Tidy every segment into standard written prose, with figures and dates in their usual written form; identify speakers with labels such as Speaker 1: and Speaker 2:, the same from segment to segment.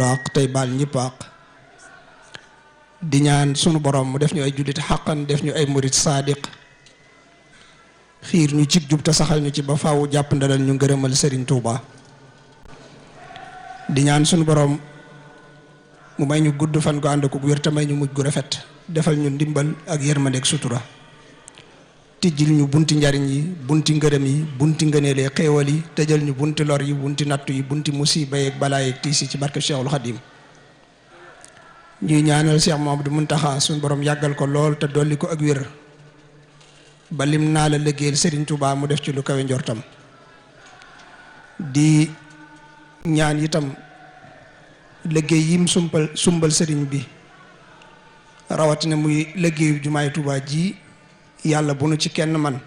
Speaker 1: ak tey baal ñëpp ak di ñaan sunu borom mu def ñu ay jullit xaqan def ñu ay murit saadiq xiir ñu cig jub te saxal ñu ci ba faaw jàpp ndalal ñu ngërëmal Serigne Touba di ñaan sunu borom mu may ñu gudd fan gu ànd ko wér te may ñu mujj gu rafet defal ñu ndimbal ak yërmande ak sutura tijjil ñu bunti njariñ yi bunti ngërëm yi bunti ngëneele xéewal yi tëjal ñu bunti lor yi bunti nattu yi bunti musiba yeeg balaa yeeg tiis yi ci barke Cheikhul Khadim ñuy ñaanal Cheikh Mouhamadou Mountakha suñu borom yàggal ko lool te dolli ko ak wér ba lim naa la liggéeyal Serigne Touba mu def ci lu kawe njortam di ñaan itam liggéey yim sumbal Serigne bi rawatina muy liggéeyu jumaay Touba ji yàlla bu nu ci kenn man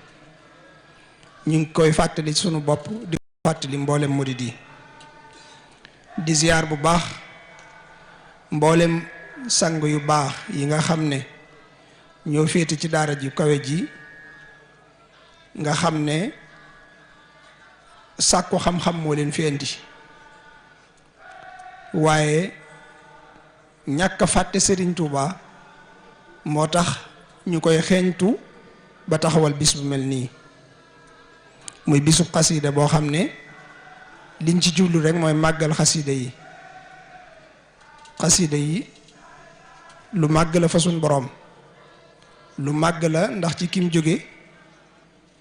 Speaker 1: ñu ngi koy fàttali sunu bopp di ko fàttali mboolem murid yi di ziyaar bu baax mboolem sang yu baax yi nga xam ne ñoo féete ci daara ji kawe ji nga xam ne sàkku xam-xam moo leen fi indi waaye ñàkk a fàtte Serigne Touba moo tax ñu koy xeeñtu ba taxawal bis bu mel nii muy bisub xasida boo xam ne liñ ci jublu rek mooy màggal xasida yi lu màgg la fa suñ boroom lu màgg la ndax ci kim jóge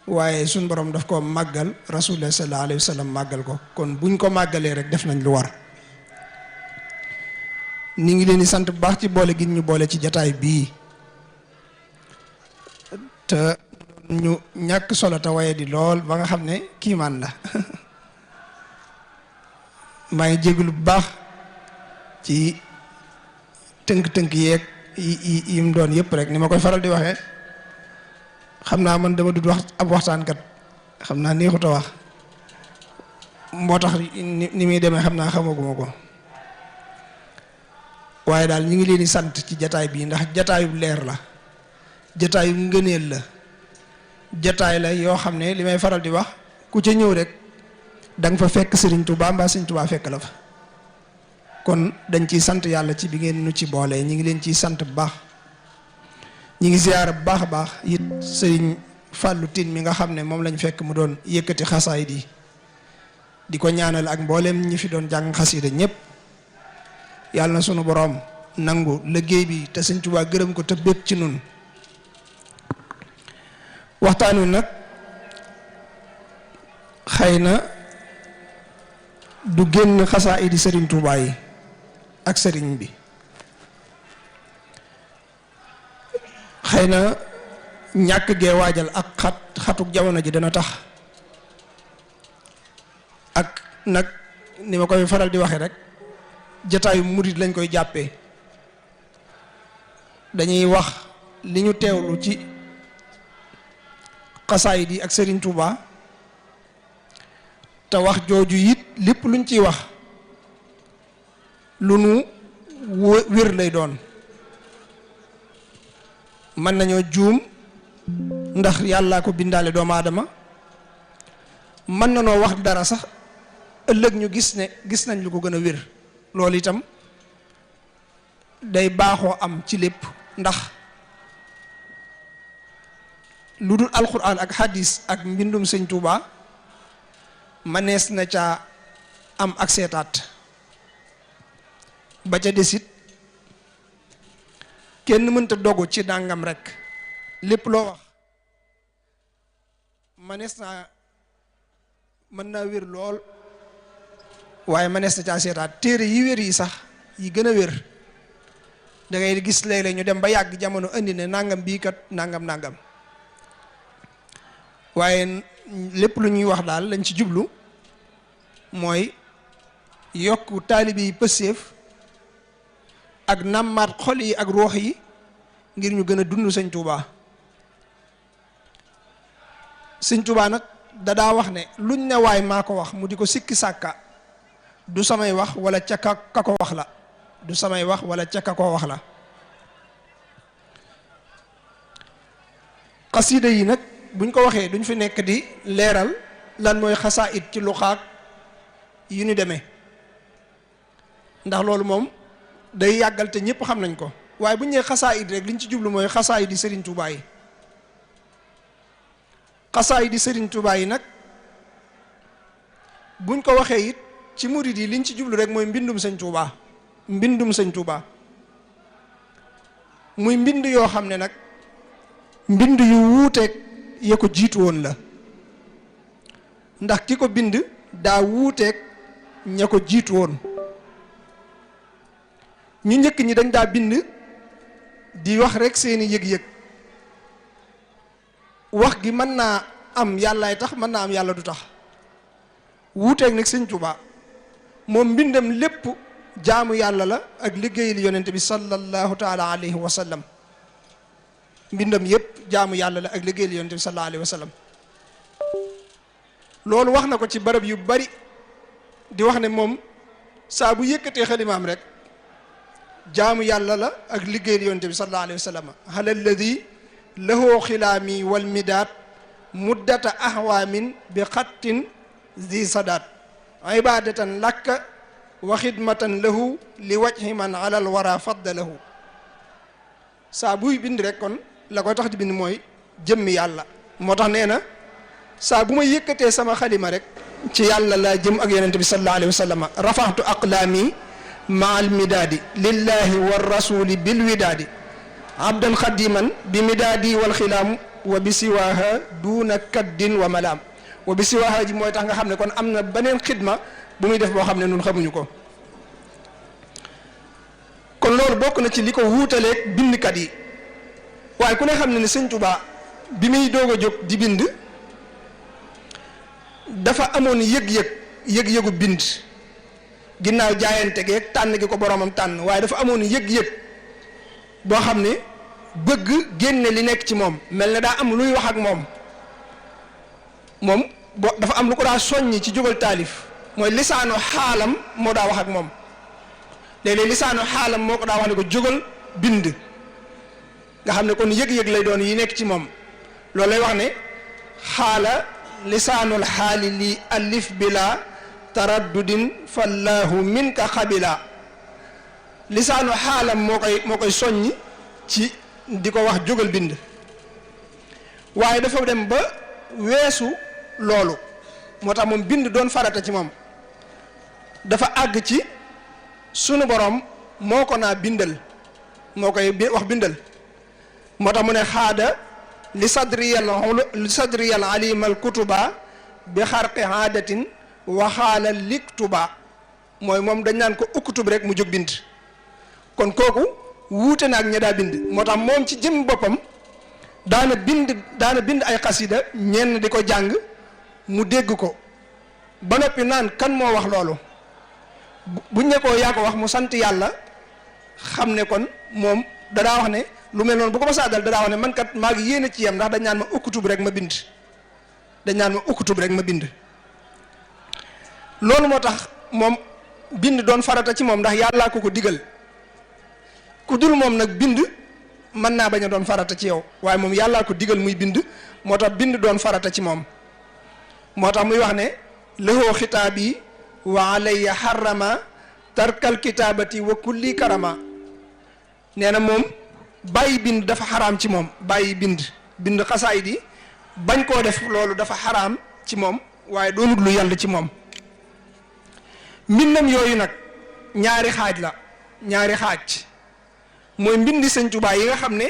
Speaker 1: waaye suñ boroom daf ko màggal rasulullah sallallahu alayhi wa sallam màggal ko kon buñ ko màggalee rek def nañ lu war ni ngi leen di sant bu baax ci boole gi ñu boole ci jataay bii te ñu ñàkk solo te waaye di lool ba nga xam ne kiimaan la maa ngi jégalu bu baax ci tënk-tënk yeeg yi mu doon yëpp rek ni ma koy faral di waxee xam naa man dama dud wax ab waxtaankat xam naa neexut a wax moo tax ni muy demee xam naa xamaguma ko waaye daal ñu ngi leen di sant ci jataay bii ndax jataayub leer la jataayu ngëneel la jataay la yoo xam ne li may faral di wax ku ca ñëw rek da nga fa fekk Serigne Touba mbaa Serigne Touba fekk la fa kon dañ ciy sant yàlla ci bi ngeen nu ci boole ñi ngi leen ciy sant bu baax ñi ngi ziyaara bu baax a baax it Serigne Fallou Tine mi nga xam ne moom lañ fekk mu doon yëkkati xasaayid yi di ko ñaanal ak mboolem ñi fi doon jàng xasida ñëpp yàlla na sunu borom nangu liggéey bi te Serigne Touba gërëm ko te bépp ci nun waxtaan wi nag xëy na du génn xasaayidi Serigne Touba yi ak Serigne bi xëy na ñàkk gee waajal ak xatuk jamono ji dana tax ak nag ni ma koy faral di waxe rek jataayu murit lañ koy jàppee dañuy wax li ñu teewlu ci xasaayid yi ak Serigne Touba te wax jooju it lépp luñ ciy wax lu nu wér lay doon mën nañoo juum ndax yàllaa ko bindaale doomu aadama mën na noo wax dara sax ëllëg ñu gis nañ lu ko gën a wér loolu itam day baaxoo am ci lépp ndax lu dul alquran ak hadis ak mbindum Sëñ Touba manees na caa am ak seetaat ba ca desit kenn mënta dogu ci dàngam rek lépp loo wax mën naa wér lool waaye manees na caa seetaat téere yi wér yi sax yi gën a wér da ngay gis léeg-léeg ñu dem ba yàgg jamono indi ne nangam bii kat nangam waaye lépp lu ñuy wax daal lañ ci jublu mooy yokk taalibe yi pëseef ak nàmmaat xol yi ak ruux yi ngir ñu gën a dund Sëñ Touba Sëñ Touba nag da daa wax ne luñ ne waay maa ko wax mu di ko sikki sàkka du samay wax wala ca ka ko wax la du samay wax wala ca ka ko wax la xasida yi nag buñ ko waxee duñ fi nekk di leeral lan mooy xasaayid ci luxaak yu ni demee ndax loolu moom day yàggal te ñëpp xam nañ ko waaye bu ñu nee xasaayid rek liñ ci jublu mooy xasaayid di Serigne Touba yi xasaayid di Serigne Touba yi nag buñ ko waxee it ci murid yi liñ ci jublu rek mooy mbindum Sëñ Touba mbindum Sëñ Touba muy mbind yoo xam ne nag mbind yu wuuteeg ya ko jiitu woon la ndax ki ko bind daa wuuteeg ña ko jiitu woon ñu njëkk ñi dañ daa bind di wax rek seeni yëg-yëg wax gi mën naa am yàllaay tax mën naa am yàlla du tax wuuteeg nag Sëñ Tuubaa moom mbindam lépp jaamu yàlla la ak liggéeyal yonent bi sallallahu taala alayhi wa sallam mbindam yépp jaamu yàlla la ak liggéeyal yonent bi sallallahu alayhi wa sallam loolu wax na ko ci barab yu bari di wax ne moom saa bu yëkkatee xalimaam rek jaamu yàlla la ak liggéeyal yonent bi sallallahu alayhi wa sallam hal alladi lahu xilaami wal midaat muddata ahwaamin bi xattin zi sadaat ibadatan lakka wa xidmatan lahu li wajhi man alal wara faddalahu saa buy bind rek kon la koy tax di bind mooy jëmmi yàlla moo tax nee na saa bu ma yëkkatee sama xalima rek ci yàlla laa jëm ak yonent bi sallallahu alayhi wa sallam rafaxtu aqlaami ma al midaadi lillahi wa rasuli bil widaadi abdan xadiman bi midaadi wal xilaam wa bi siwaaha duuna kaddin wa malaam wa bi siwaaha ji mooy tax nga xam ne kon am na beneen xidma bu muy def boo xam ne nun xamuñu ko kon loolu bokk na ci li ko wuutaleeg bindkat yi waaye ku ne xam ne ne Sëñ Tuubaa bi muy doog a jóg di bind dafa amoon yëg-yëgu bind ginnaaw jaayante geeg tànn gi ko boromam tànn waaye dafa amoon yëg-yëg boo xam ne bëgg génne li nekk ci moom mel ne daa am luy wax ak moom dafa am lu ko daa soññi ci jógal taalif mooy lisaanu xaalam moo daa wax ak moom léeg-léeg lisaanu xaalam moo ko daa wax ne ko jógal bind nga xam ne kon yëg-yëg lay doon yi nekk ci moom loolu lay wax ne xaala lisaanul xaali li alif bila taraddudin fallahu minka xabila lisaanu xaalam moo koy soññi ci di ko wax jógal bind waaye dafa dem ba weesu loolu moo tax moom bind doon farata ci moom dafa àgg ci sunu borom moo ko naa bindal moo koy wax bindal moo tax mu ne xaada li sadriyal alimal kutuba bi xarqi aadatin waxaala liktuba mooy moom dañ naan ko ukkutub rek mu jóg bind kon kooku wuute na ak ña daa bind moo tax moom ci jëm boppam daana bind ay xasida ñenn di ko jàng mu dégg ko ba noppi naan kan moo wax loolu buñ ne ko yaa ko wax mu sant yàlla xam ne kon moom dadaa wax ne lu mel noonu bu ko ma saa dal dadaa wax ne man kat maa ngi yéene ci yam ndax dañ naan ma ukkutub rek ma bind loolu moo tax moom bind doon farata ci moom ndax yàllaa ko digal ku dul moom nag bind mën naa bañ a doon farata ci yow waaye moom yàllaa ko digal muy bind moo tax bind doon farata ci moom moo tax muy wax ne lahu xitaabi wa alayya harrama tarkal kitaabati wa kulli karama nee na moom bàyyi bind dafa xaraam ci moom bàyyi bind xasaayid yi bañ koo def loolu dafa xaraam ci moom waaye doonut lu yàlla ci moom mbindam yooyu nag ñaari xaaj mooy mbindi Sëñ Tuubaa yi nga xam ne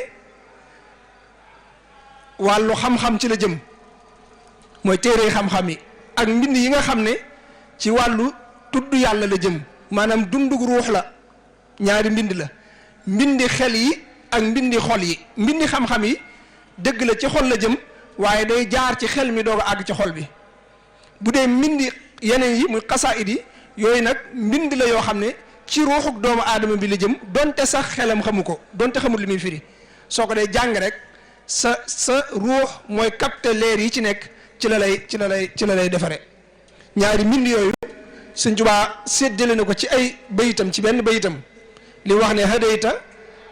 Speaker 1: wàllu xam-xam ci la jëm mooy téere xam-xam yi ak mbind yi nga xam ne ci wàllu tudd yàlla la jëm maanaam dundug ruux la ñaari mbind la mbindi xel yi ak mbindi xol yi mbindi xam-xam yi dëgg la ci xol la jëm waaye day jaar ci xel mi doog a àgg ci xol bi bu dee mbindi yeneen yi muy xasaayid yi yooyu nag mbind la yoo xam ne ci ruuxuk doomu aadama bi la jëm donte sax xelam xamu ko donte xamul li muy firi soo ko dee jàng rek sa ruux mooy capter leer yi ci nekk ci la lay defare ñaari mbind yooyu Sëñ Tuubaa séddale na ko ci ay bayitam ci benn bayitam li wax ne hadayta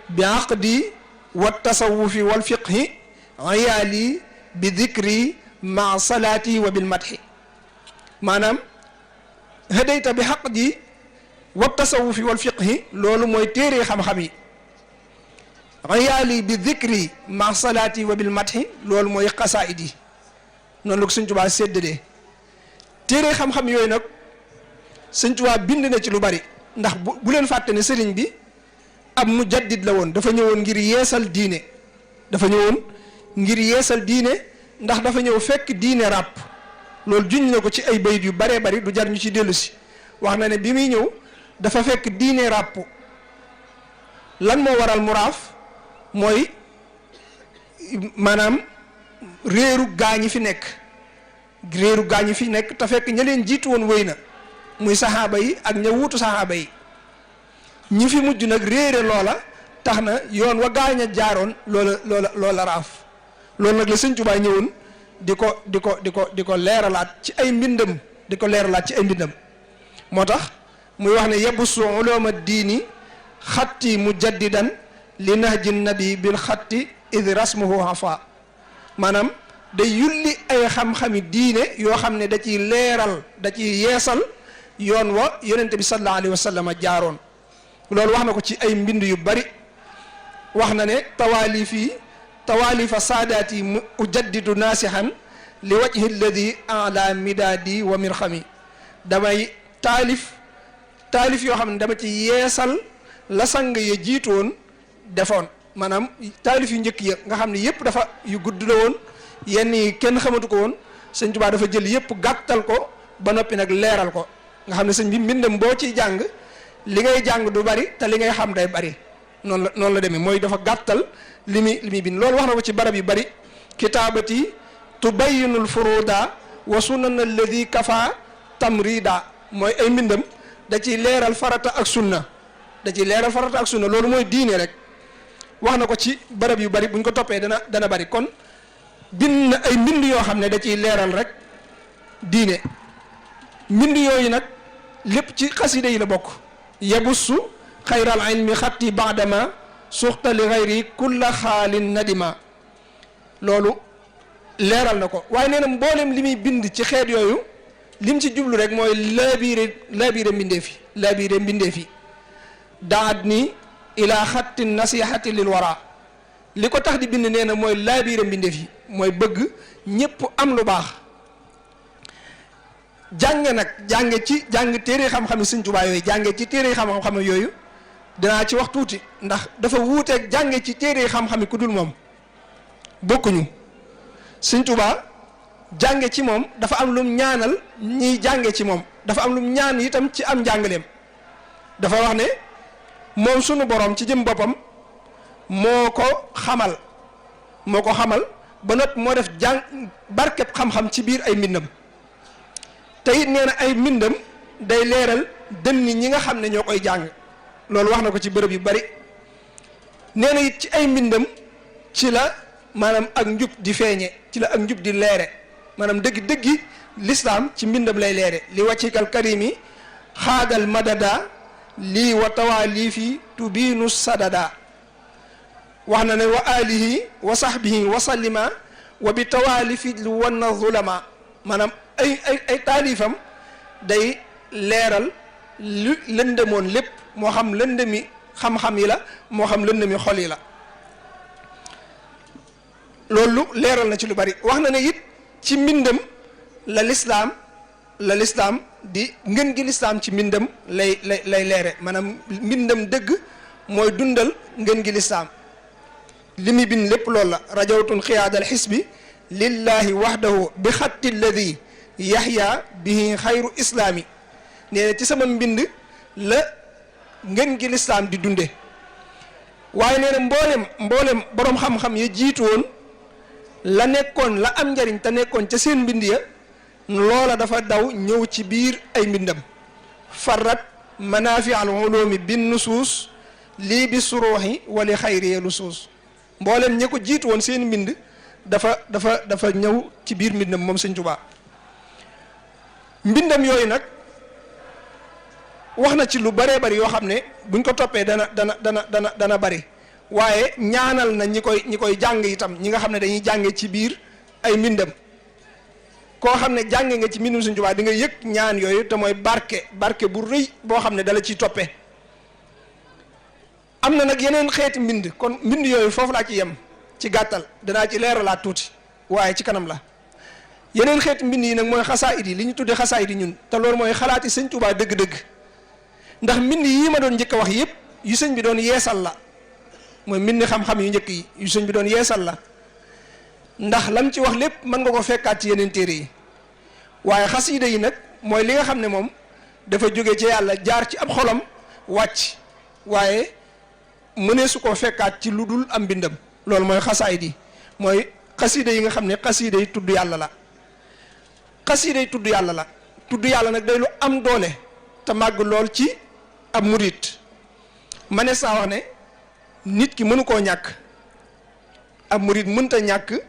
Speaker 1: bi aqdi wa tasawufi wal fiqhi ayaali bi dikri ma salaati wa bil madhi maanaam hadayta bi aqdi wa tasawufi wal fiqhi loolu mooy téere xam-xam yi. riyaali bi dhikri ma salaati wa bil mathi loolu mooy xasaayid yi noonu la ko Sëñ Tuubaa séddalee téere xam-xam yooyu nag Sëñ Tuubaa bind na ci lu bari ndax bu leen fàtte ne sëriñ bi ab mujaddid la woon dafa ñëwoon ngir yeesal diine ndax dafa ñëw fekk diine ràpp loolu juñ na ko ci ay bayit yu baree bari du jar ñu ci dellu si wax na ne bi muy ñëw dafa fekk diine ràpp lan moo waral mu raaf mooy maanaam réeru gaañi fi nekk te fekk ña leen jiitu woon wéy na muy saxaaba yi ak ña wuutu saxaaba yi ñi fi mujj nag réere loola tax na yoon wa gaañ a jaaroon loola raaf loolu nag la Sëñ Tuubaa ñëwoon di ko leeralaat ci ay mbindam moo tax muy wax ne yabussu uluma diini xatti mujaddidan li nahji nabi bil xatti id rasmuhu hafa maanaam day yulli ay xam-xami diine yoo xam ne da ciy leeral da ciy yeesal yoon wa yonente bi sallallahu alayhi wa sallam jaaroon loolu wax na ko ci ay mbind yu bari wax na ne tawaalifa saadaati mu ujaddidu naasihan li wajhi alladi ala midaadi wa mirxami damay taalif yoo xam ne dama ci yeesal la sang ya jiitoon defoon maanaam taalif yu njëkk ya nga xam ne yëpp dafa yu gudd la woon yenn yi kenn xamatu ko woon Sëñ Tuubaa dafa jël yëpp gàttal ko ba noppi nag leeral ko nga xam ne sëñ bi mbindam boo ciy jàng li ngay jàng du bari te li ngay xam day bari noonu la demee mooy dafa gàttal li muy bind loolu wax na ko ci barab yu bari kitaabati tubayyinul furuda wa sunan alladi kafa tamrida mooy ay mbindam da ciy leeral farata ak sunna loolu mooy diine rek wax na ko ci barab yu bari buñ ko toppee dana bari kon bind na ay mbind yoo xam ne da ciy leeral rek diine mbind yooyu nag lépp ci xasida yi la bokk yabussu xayral ilmi xatti baadama suxta li xayri kulla xaalin nadima loolu leeral na ko waaye nee na mboolem li muy bind ci xeet yooyu lim ci jublu rek mooy laabiire mbindee fi daat ni ila xatti nasihati lil wara li ko tax di bind nee na mooy laabiire mbindee fi mooy bëgg ñépp am lu baax jàng téere xam-xam Sëñ Tuubaa yooyu jànge ci téere xam-xam yooyu danaa ci wax tuuti ndax dafa wuuteeg jànge ci téere xam-xam ku dul moom bokkuñu Sëñ Tuubaa jànge ci moom dafa am lum ñaanal ñiy jànge ci moom dafa am lum ñaan itam ci am njàngaleem dafa wax ne moom sunu borom ci jëm boppam moo ko xamal ba noppi moo def barkeb xam-xam ci biir ay mbindam te it nee na ay mbindam day leeral dënni ñi nga xam ne ñoo koy jàng loolu wax na ko ci bërëb yu bari nee na it ci ay mbindam ci la maanaam ak njub di feeñe ci la ak njub di leere maanaam dëggi lislaam ci mbindam lay leere li wàccikal karimi xaadal madada lii wa tawalifi tubiinu sadada wax na ne wa alihi wa sahbihi wa sallima wa bi tawalifi lu wanna zulama maanaam ay taalifam day leeral lu lëndëmoon lépp moo xam lëndëmi xam-xam yi la moo xam lëndëmi xol yi la loolu leeral na ci lu bari wax na ne it ci mbindam la lislaam di ngën gi lislaam ci mbindam lay leere maanaam mbindam dëgg mooy dundal ngën gi lislaam li muy bind lépp loolu la rajawtun xiyaadal xisbi lillahi wahdahu bi xatti alladi yaxya bihi xayru islaami nee na ci sama mbind la ngën gi lislaam di dunde waaye nee na mboolem boroom xam-xam ya jiitu woon la nekkoon la am njariñ te nekkoon ca seen mbind ya loola dafa daw ñëw ci biir ay mbindam farrat manaafi al ulumi bin nusuus lii bi suruuxi wali xayri lusuus mboolem ñi ko jiitu woon seen mbind dafa ñëw ci biir mbindam moom Sëñ Tuubaa mbindam yooyu nag wax na ci lu baree bari yoo xam ne buñ ko toppee dana bari waaye ñaanal na ñi koy jàng itam ñi nga xam ne dañuy jànge ci biir ay mbindam koo xam ne jànge nga ci mbindum Sëñ Tuubaa di nga yëg ñaan yooyu te mooy barke bu rëy boo xam ne dala ciy toppee. am na nag yeneen xeeti mbind kon mbind yooyu foofu laa ci yem ci gàttal danaa ci leeralaat tuuti waaye ci kanam la. yeneen xeeti mbind yi nag mooy xasaayid yi li ñu tuddee xasaayid yi ñun te loolu mooy xalaati Sëñ Tuubaa dëgg-dëgg ndax mbind yii ma doon njëkk a wax yëpp yu sëñ bi doon yeesal la mooy mbind xam-xam yu njëkk yi yu sëñ bi doon yeesal la ndax lam ci wax lépp mën nga ko fekkaat ci yeneen téere yi waaye xasiida yi nag mooy li nga xam ne moom dafa jóge ci yàlla jaar ci ab xolam wàcc waaye mënee su koo fekkaat ci lu dul am mbindam loolu mooy xasaayid yi mooy xasiida yi nga xam ne xasiida yi tudd yàlla la xasiida yi tudd yàlla la tudd yàlla nag day lu am doole te màgg lool ci ab murit ma ne saa wax ne nit ki mënu koo ñàkk ab murit mënta ñàkk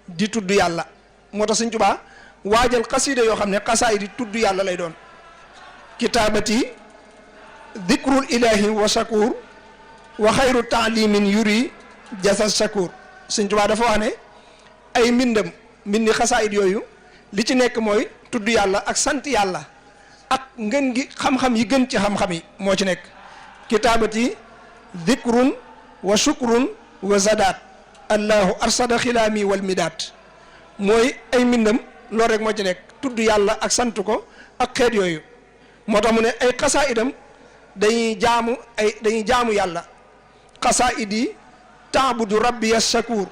Speaker 1: di tudd yàlla moo tax Sëñ Tuubaa waajal xasiida yoo xam ne xasaay di tudd yàlla lay doon kitaabati dikrul ilahi wa shakur wa xayru taalimin yuri jasa shakur Sëñ Tuubaa dafa wax ne ay mbindi xasaayid yooyu li ci nekk mooy tudd yàlla ak sant yàlla ak ngën gi xam-xam yi gën ci xam-xam yi moo ci nekk kitaabati dikrun wa shukrun wa zadaat allahu arsada xilaami wal midaat mooy ay mbindam loolu rek moo ci nekk tudd yàlla ak sant ko ak xeet yooyu moo tax mu ne ay xasaayidam dañuy jaamu yàlla xasaayid yi taabudu rabbiya shakur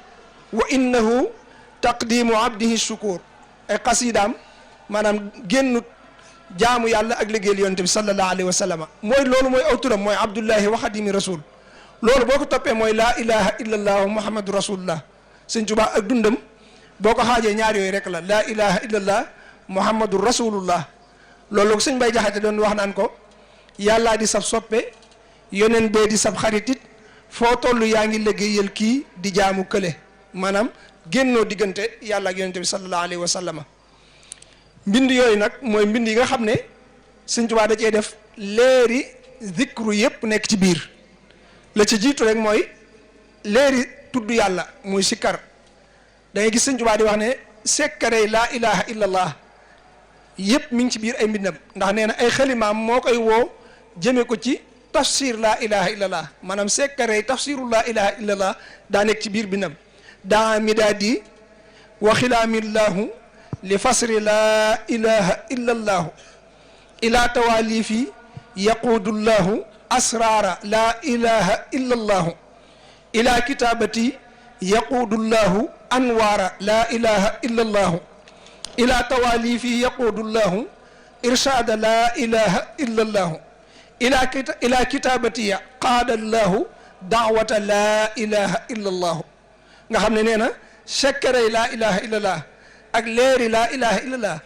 Speaker 1: wa innahu taqdimu abdihi shukur ay xasiidaam maanaam génnut jaamu yàlla ak liggéeyal yonent bi sallallahu alayhi wa sallam mooy loolu mooy aw turam mooy abdullahi wa xadimi rasul loolu boo ko toppee mooy laa ilaha illa allahu muhammadu rasulullah Sëñ Tuubaa ak dundam boo ko xaajee ñaar yooyu rek la laa ilaha illa allah muhammadu rasulullah loolu ko sëñ Bay Jaxate doon wax naan ko yàllaa di sab soppe yoneen bee di sab xaritit foo toll yaa ngi liggéeyal kii di jaamu kële maanaam génnoo diggante yàlla ak yonent bi sallallahu alayhi wa sallam mbind yooyu nag mooy mbind yi nga xam ne Sëñ Tuubaa da cee def leeri zikru yépp nekk ci biir la ci jiitu rek mooy leeri tudd yàlla muy sikkar da ngay gis Sëñ Tuubaa di wax ne sekkarey laa ilaha illallah yépp mi ngi ci biir ay mbindam ndax nee na ay xalimaam moo koy woo jëme ko ci tafsir laa ilaha illallah maanaam sekkarey tafsiru laa ilaha illallah daa nekk ci biir mbindam daa midaadi wa xilaamillahu li fasri laa ilaha illa allahu ila tawalifi yaquudullahu asrara laa ilaha illa allahu ila kitabati yaquudullahu anwaara laa ilaha illa allahu ila tawalifi yaquudullahu irshada laa ilaha illa allahu ila kitabati qaadallahu daawata laa ilaha illa allahu nga xam ne nee na sekkarey laa ilaha illa allah ak leeri laa ilaha illallah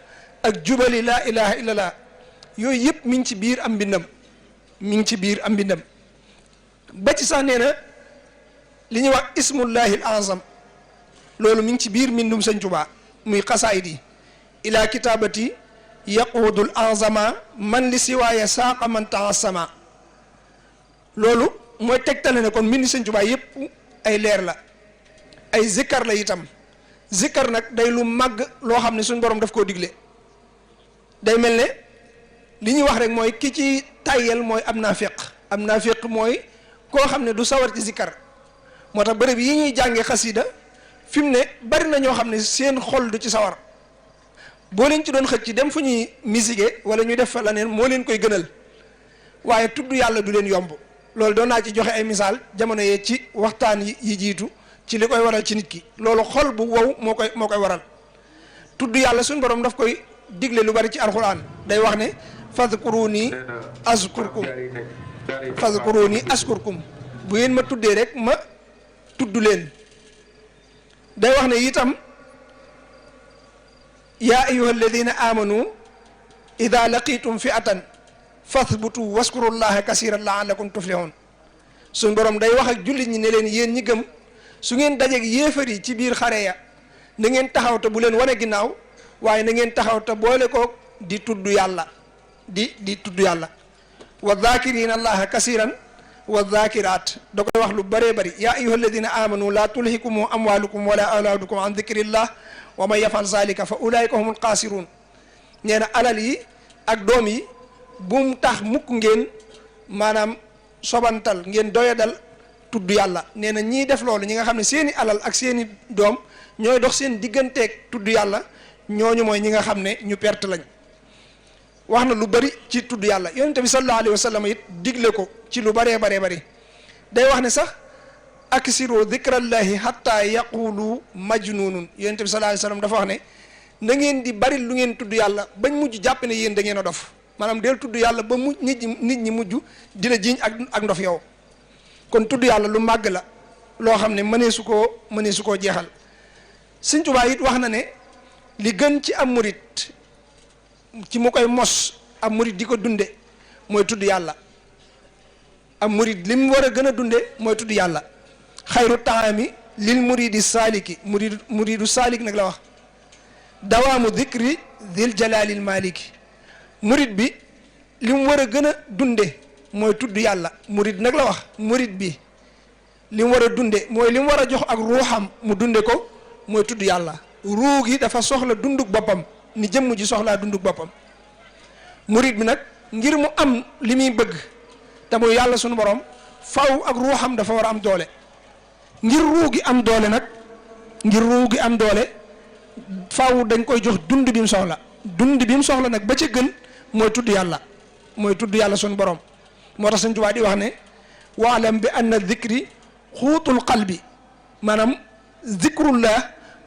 Speaker 1: ak jubali laa ilaha illallah yooyu yëpp mi ngi ci biir am mbindam mi ngi ci biir am mbindam ba ci sax nee na li ñuy wax ismullahi al azam loolu mi ngi ci biir mbindum Sëñ Tuubaa muy xasaayid yi ila kitabati yaquudul azama man li siwaaya saaqa man taasama loolu mooy tegtale ne kon mbindi Sëñ Tuubaa yëpp ay leer la ay zikkar la itam zikkar nag day lu màgg loo xam ne suñ borom daf koo digle day mel ne li ñuy wax rek mooy ki ci tayyel mooy am naafiq mooy koo xam ne du sawar ci zikkar moo tax bërëb yi ñuy jàngee xasida fi mu ne bari na ñoo xam ne seen xol du ci sawar boo leen ci doon xëcc dem fu ñuy misige wala ñu def fa leneen moo leen koy gënal waaye tudd yàlla du leen yomb loolu doon naa ci joxe ay misaal jamono yee ci waxtaan yi jiitu ci li koy waral ci nit ki loolu xol bu wow moo koy waral tudd yàlla suñu borom daf koy digle lu bari ci alxuraan day wax ne fadkuruni askurkum bu ngeen ma tuddee rek ma tudd leen day wax ne itam yaa ayyuha alladina amanu ida laqitum fi'atan fathbutu waskurullaha kasiran la'allakum tuflihun suñu borom day wax ak jullit ñi ne leen yéen ñi gëm su ngeen dajeeg yéefar yi ci biir xare ya na ngeen taxaw te bu leen wane ginnaaw waaye na ngeen taxaw te boole ko di tudd yàlla di tudd yàlla wa dhakirina allaha kasiran wa dhakiraat da koy wax lu bëree bëri yaa ayyuha alladina amanu la tulhikum amwalukum wala awlaadukum an dhikrillah wa man yafal zalika fa ulaika humul xaasiruun nee na alal yi ak doom yi bum tax mukk ngeen maanaam sobantal ngeen doyadal tudd yàlla nee na ñii def loolu ñi nga xam ne seeni alal ak seeni doom ñooy dox seen digganteeg tudd yàlla ñooñu mooy ñi nga xam ne ñu perte lañ wax na lu bari ci tudd yàlla yonente bi sallallahu alayhi wa sallam it digle ko ci lu baree baree bari day wax ne sax aksiru dikrallahi hatta yaqulu majnunun yonente bi sallallahu alayhi wa sallam dafa wax ne na ngeen di bari lu ngeen tudd yàlla bañ mujj jàpp ne yéen da ngeen a dof maanaam del tudd yàlla ba mu nit ñi mujj di la jiiñ ak ndof yow kon tudd yàlla lu màgg la loo xam ne mënee su koo jeexal Sëñ Tuubaa it wax na ne li gën ci am murit ci mu koy mos am murit di ko dunde mooy tudd yàlla am murit li mu war a gën a dunde mooy tudd yàlla xayru taami lil muridi saaliki muridu saalik nag la wax dawaamu dikri dil jalaalil maliki murit bi li mu war a gën a dunde mooy tudd yàlla murit nag la wax murit bi li mu war a dunde mooy li mu war a jox ak ruuxam mu dunde ko mooy tudd yàlla ruu gi dafa soxla dunduk boppam ni jëmm ji soxlaa dunduk boppam murit bi nag ngir mu am li muy bëgg te muy yàlla sunu borom faw ak ruuxam dafa war a am doole ngir ruu gi am doole nag ngir ruu gi am doole faw dañ koy jox dund bi mu soxla nag ba ca gën mooy tudd yàlla sunu borom moo tax Sëñ Tuubaa di wax ne waalam bi anna dhikri xuutul qalbi maanaam zikrullah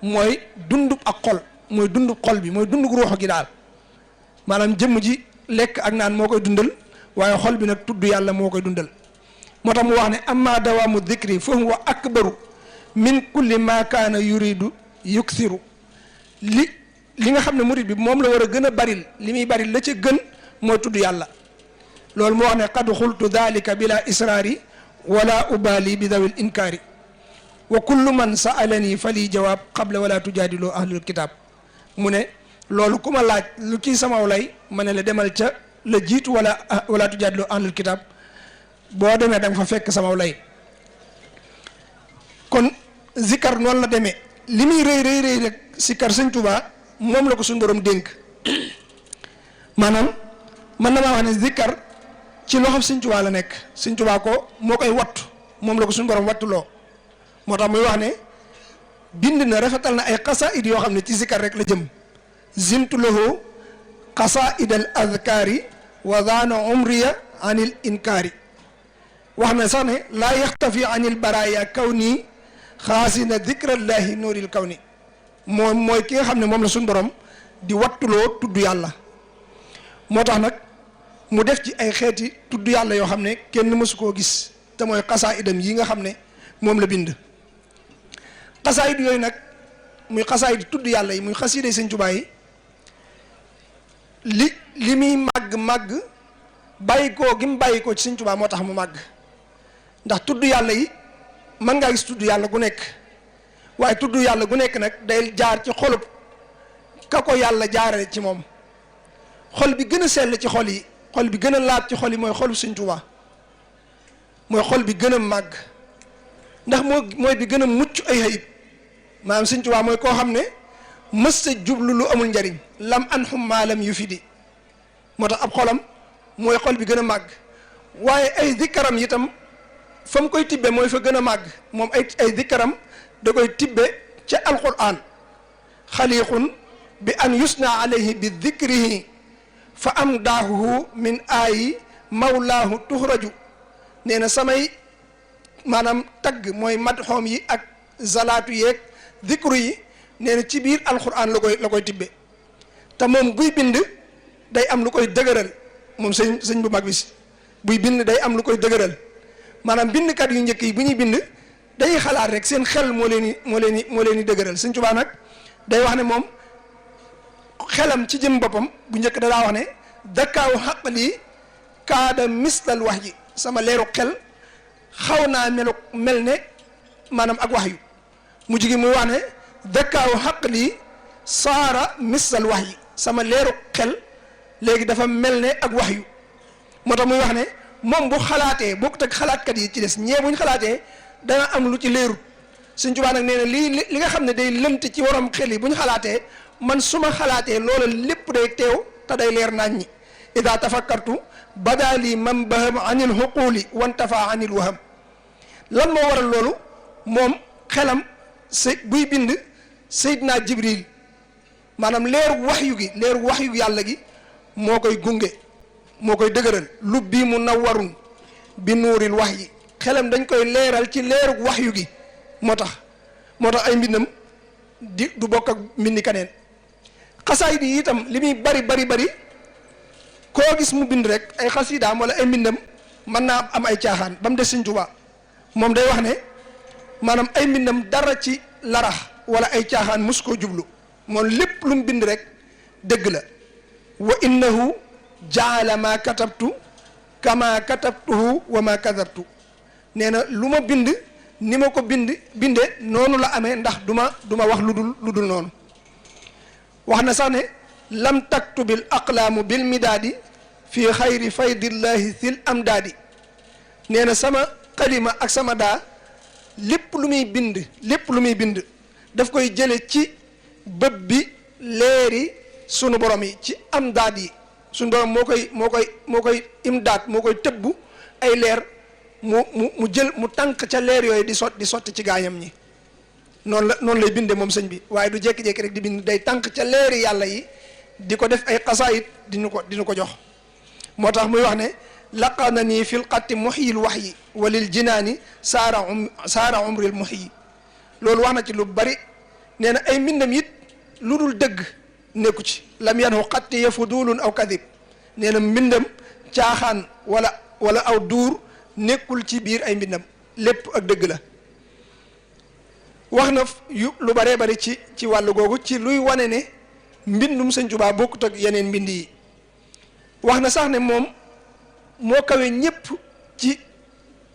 Speaker 1: mooy dundub ak xol mooy dundub xol bi mooy dundub ruux gi daal maanaam jëmm ji lekk ak naan moo koy dundal waaye xol bi nag tudd yàlla moo koy dundal moo tax mu wax ne amma dawaamu dhikri fa huwa akbaru min kulli ma kaana yuridu yuksiru li nga xam ne murid bi moom la war a gën a baril li muy baril la ca gën mooy tudd yàlla loolu moo wax ne qad xultu dalika bila israari wala ubali bi dawil inkaari wa kullu man saalani fali jawaab qabla wala tujaadiloo ahlul kitaab mu ne loolu ku ma laaj lu ci samaw lay ma ne la demal ca la jiitu wala tujaadiloo ahlul kitaab boo demee da nga fa fekk samaw lay kon zikkar noonu la demee li muy rëy rek sikkar Sëñ Tuubaa moom la ko suñu borom dénk maanaam man na maa wax ne zikkar ci loxob Sëñ Tuubaa la nekk Sëñ Tuubaa ko moo koy wattu moom la ko suñu borom wattuloo moo tax muy wax ne bind na rafetal na ay xasaid yoo xam ne ci zikkar rek la jëm zintu lahu xasaid al adkaari wa daana umriya anil inkaari wax na sax ne laa yaxtafi anil baraya kaw nii xaasina dikrallahi nuuril kaw ni moom mooy ki nga xam ne moom la suñu borom di wattuloo tudd yàlla moo tax nag mu def ci ay xeeti tudd yàlla yoo xam ne kenn mësu koo gis te mooy xasaidam yi nga xam ne moom la bind xasaayid yooyu nag muy xasaayid tudd yàlla yi muy xasiiday Sëñ Tuubaa yi li muy màgg bàyyi koo gi mu bàyyi koo ci Sëñ Tuubaa moo tax mu màgg ndax tudd yàlla yi mën ngaa gis tudd yàlla gu nekk waaye tudd yàlla gu nekk nag day jaar ci xolub ka ko yàlla jaarale ci moom xol bi gën a sell ci xol yi xol bi gën a laab ci xol yi mooy xolub Sëñ Tuubaa mooy xol bi gën a màgg ndax mooy bi gën a mucc ay ayib maanaam Sëñ Tuubaa mooy koo xam ne mës sa jublu lu amul njariñ lam anhum maalam yu fi di moo tax ab xolam mooy xol bi gën a màgg waaye ay dikkaram itam fa mu koy tibbe mooy fa gën a màgg moom ay dikkaram da koy tibbe ca alquran xaliqun bi an yusna alayhi bi dikrihi fa am daahuhu min aayi mawlaahu tuxraju nee na samay maanaam tagg mooy madxoom yi ak zalaatu yeeg dikru yi nee na ci biir alquran la koy tibbe te moom buy bind day am lu koy dëgëral moom sëñ bu mag bi si buy bind day am lu koy dëgëral maanaam bindkat yu njëkk yi bu ñuy bind dañuy xalaat rek seen xel moo leen di dëgëral Sëñ Tuubaa nag day wax ne moom xelam ci jëm boppam bu njëkk da daa wax ne dakkaaw xaqli kaada mislal wax ji sama leeru xel xaw naa mel ne maanaam ak wax yu mu jigi muy wax ne dakkaaw xaqli saara mislal wax yi sama leeru xel léegi dafa mel ne ak wax yu moo tax muy wax ne moom bu xalaatee bokkut ak xalaatkat yi ci des ñee buñ xalaatee dana am lu ci leerut Sëñ Tuubaa nag nee na li nga xam ne day lënt ci waram xel yi buñ xalaatee man su ma xalaatee loola lépp day teew te day leer nañ ñi ida tafakkartu badali man baham anil xuquuli wantafa anil waham lan moo waral loolu moom xelam buy bind Seydina Jibril maanaam leeru waxyu yàlla gi moo koy gunge moo koy dëgëral lubbi munawwarun bi nuuril wahyi xelam dañ koy leeral ci leeru waxyu gi moo tax ay mbindam du bokk ak mbindi kaneen xasaayid yi itam li muy bari koo gis mu bind rek ay xasidaam wala ay mbindam mën naa am ay caaxaan ba mu des Sëñ Tuubaa moom day wax ne maanaam ay mbindam dara ci larax wala ay caaxaan mus koo jublu moom lépp lu mu bind rek dëgg la wa innahu jaala ma katabtu kama katabtuhu wa ma kadabtu nee na lu ma bind ni ma ko binde noonu la amee ndax du ma wax lu dul noonu wax na sax ne lam taktubil aqlaamu bil midaadi fi xayri faydillahi sil amdaadi nee na sama xalima ak sama daa lépp lu muy bind daf koy jële ci bëb bi leeri sunu borom yi ci amdaad yi sunu borom moo koy imdaad moo koy tëbbu ay leer mu jël mu tànk ca leer yooyu di sotti ci gaañam ñi noonu lay binde moom sëñ bi waaye du jékki-jékki rek di bind day tànk ca leeri yàlla yi di ko def ay xasaayit dinu ko jox moo tax muy wax ne laqana nii fil xatti muhyil wahyi walil jinaani saara umril muhyi loolu wax na ci lu bari nee na ay mbindam it lu dul dëgg nekku ci lam yanhu xatti ya fudulun aw kadib nee na mbindam caaxaan wala aw duur nekkul ci biir ay mbindam lépp ak dëgg la wax na lu baree bari ci wàllu googu ci luy wane ne mbindum Sëñ Tuubaa bokkut ak yeneen mbind yi wax na sax ne moom moo kawe ñépp ci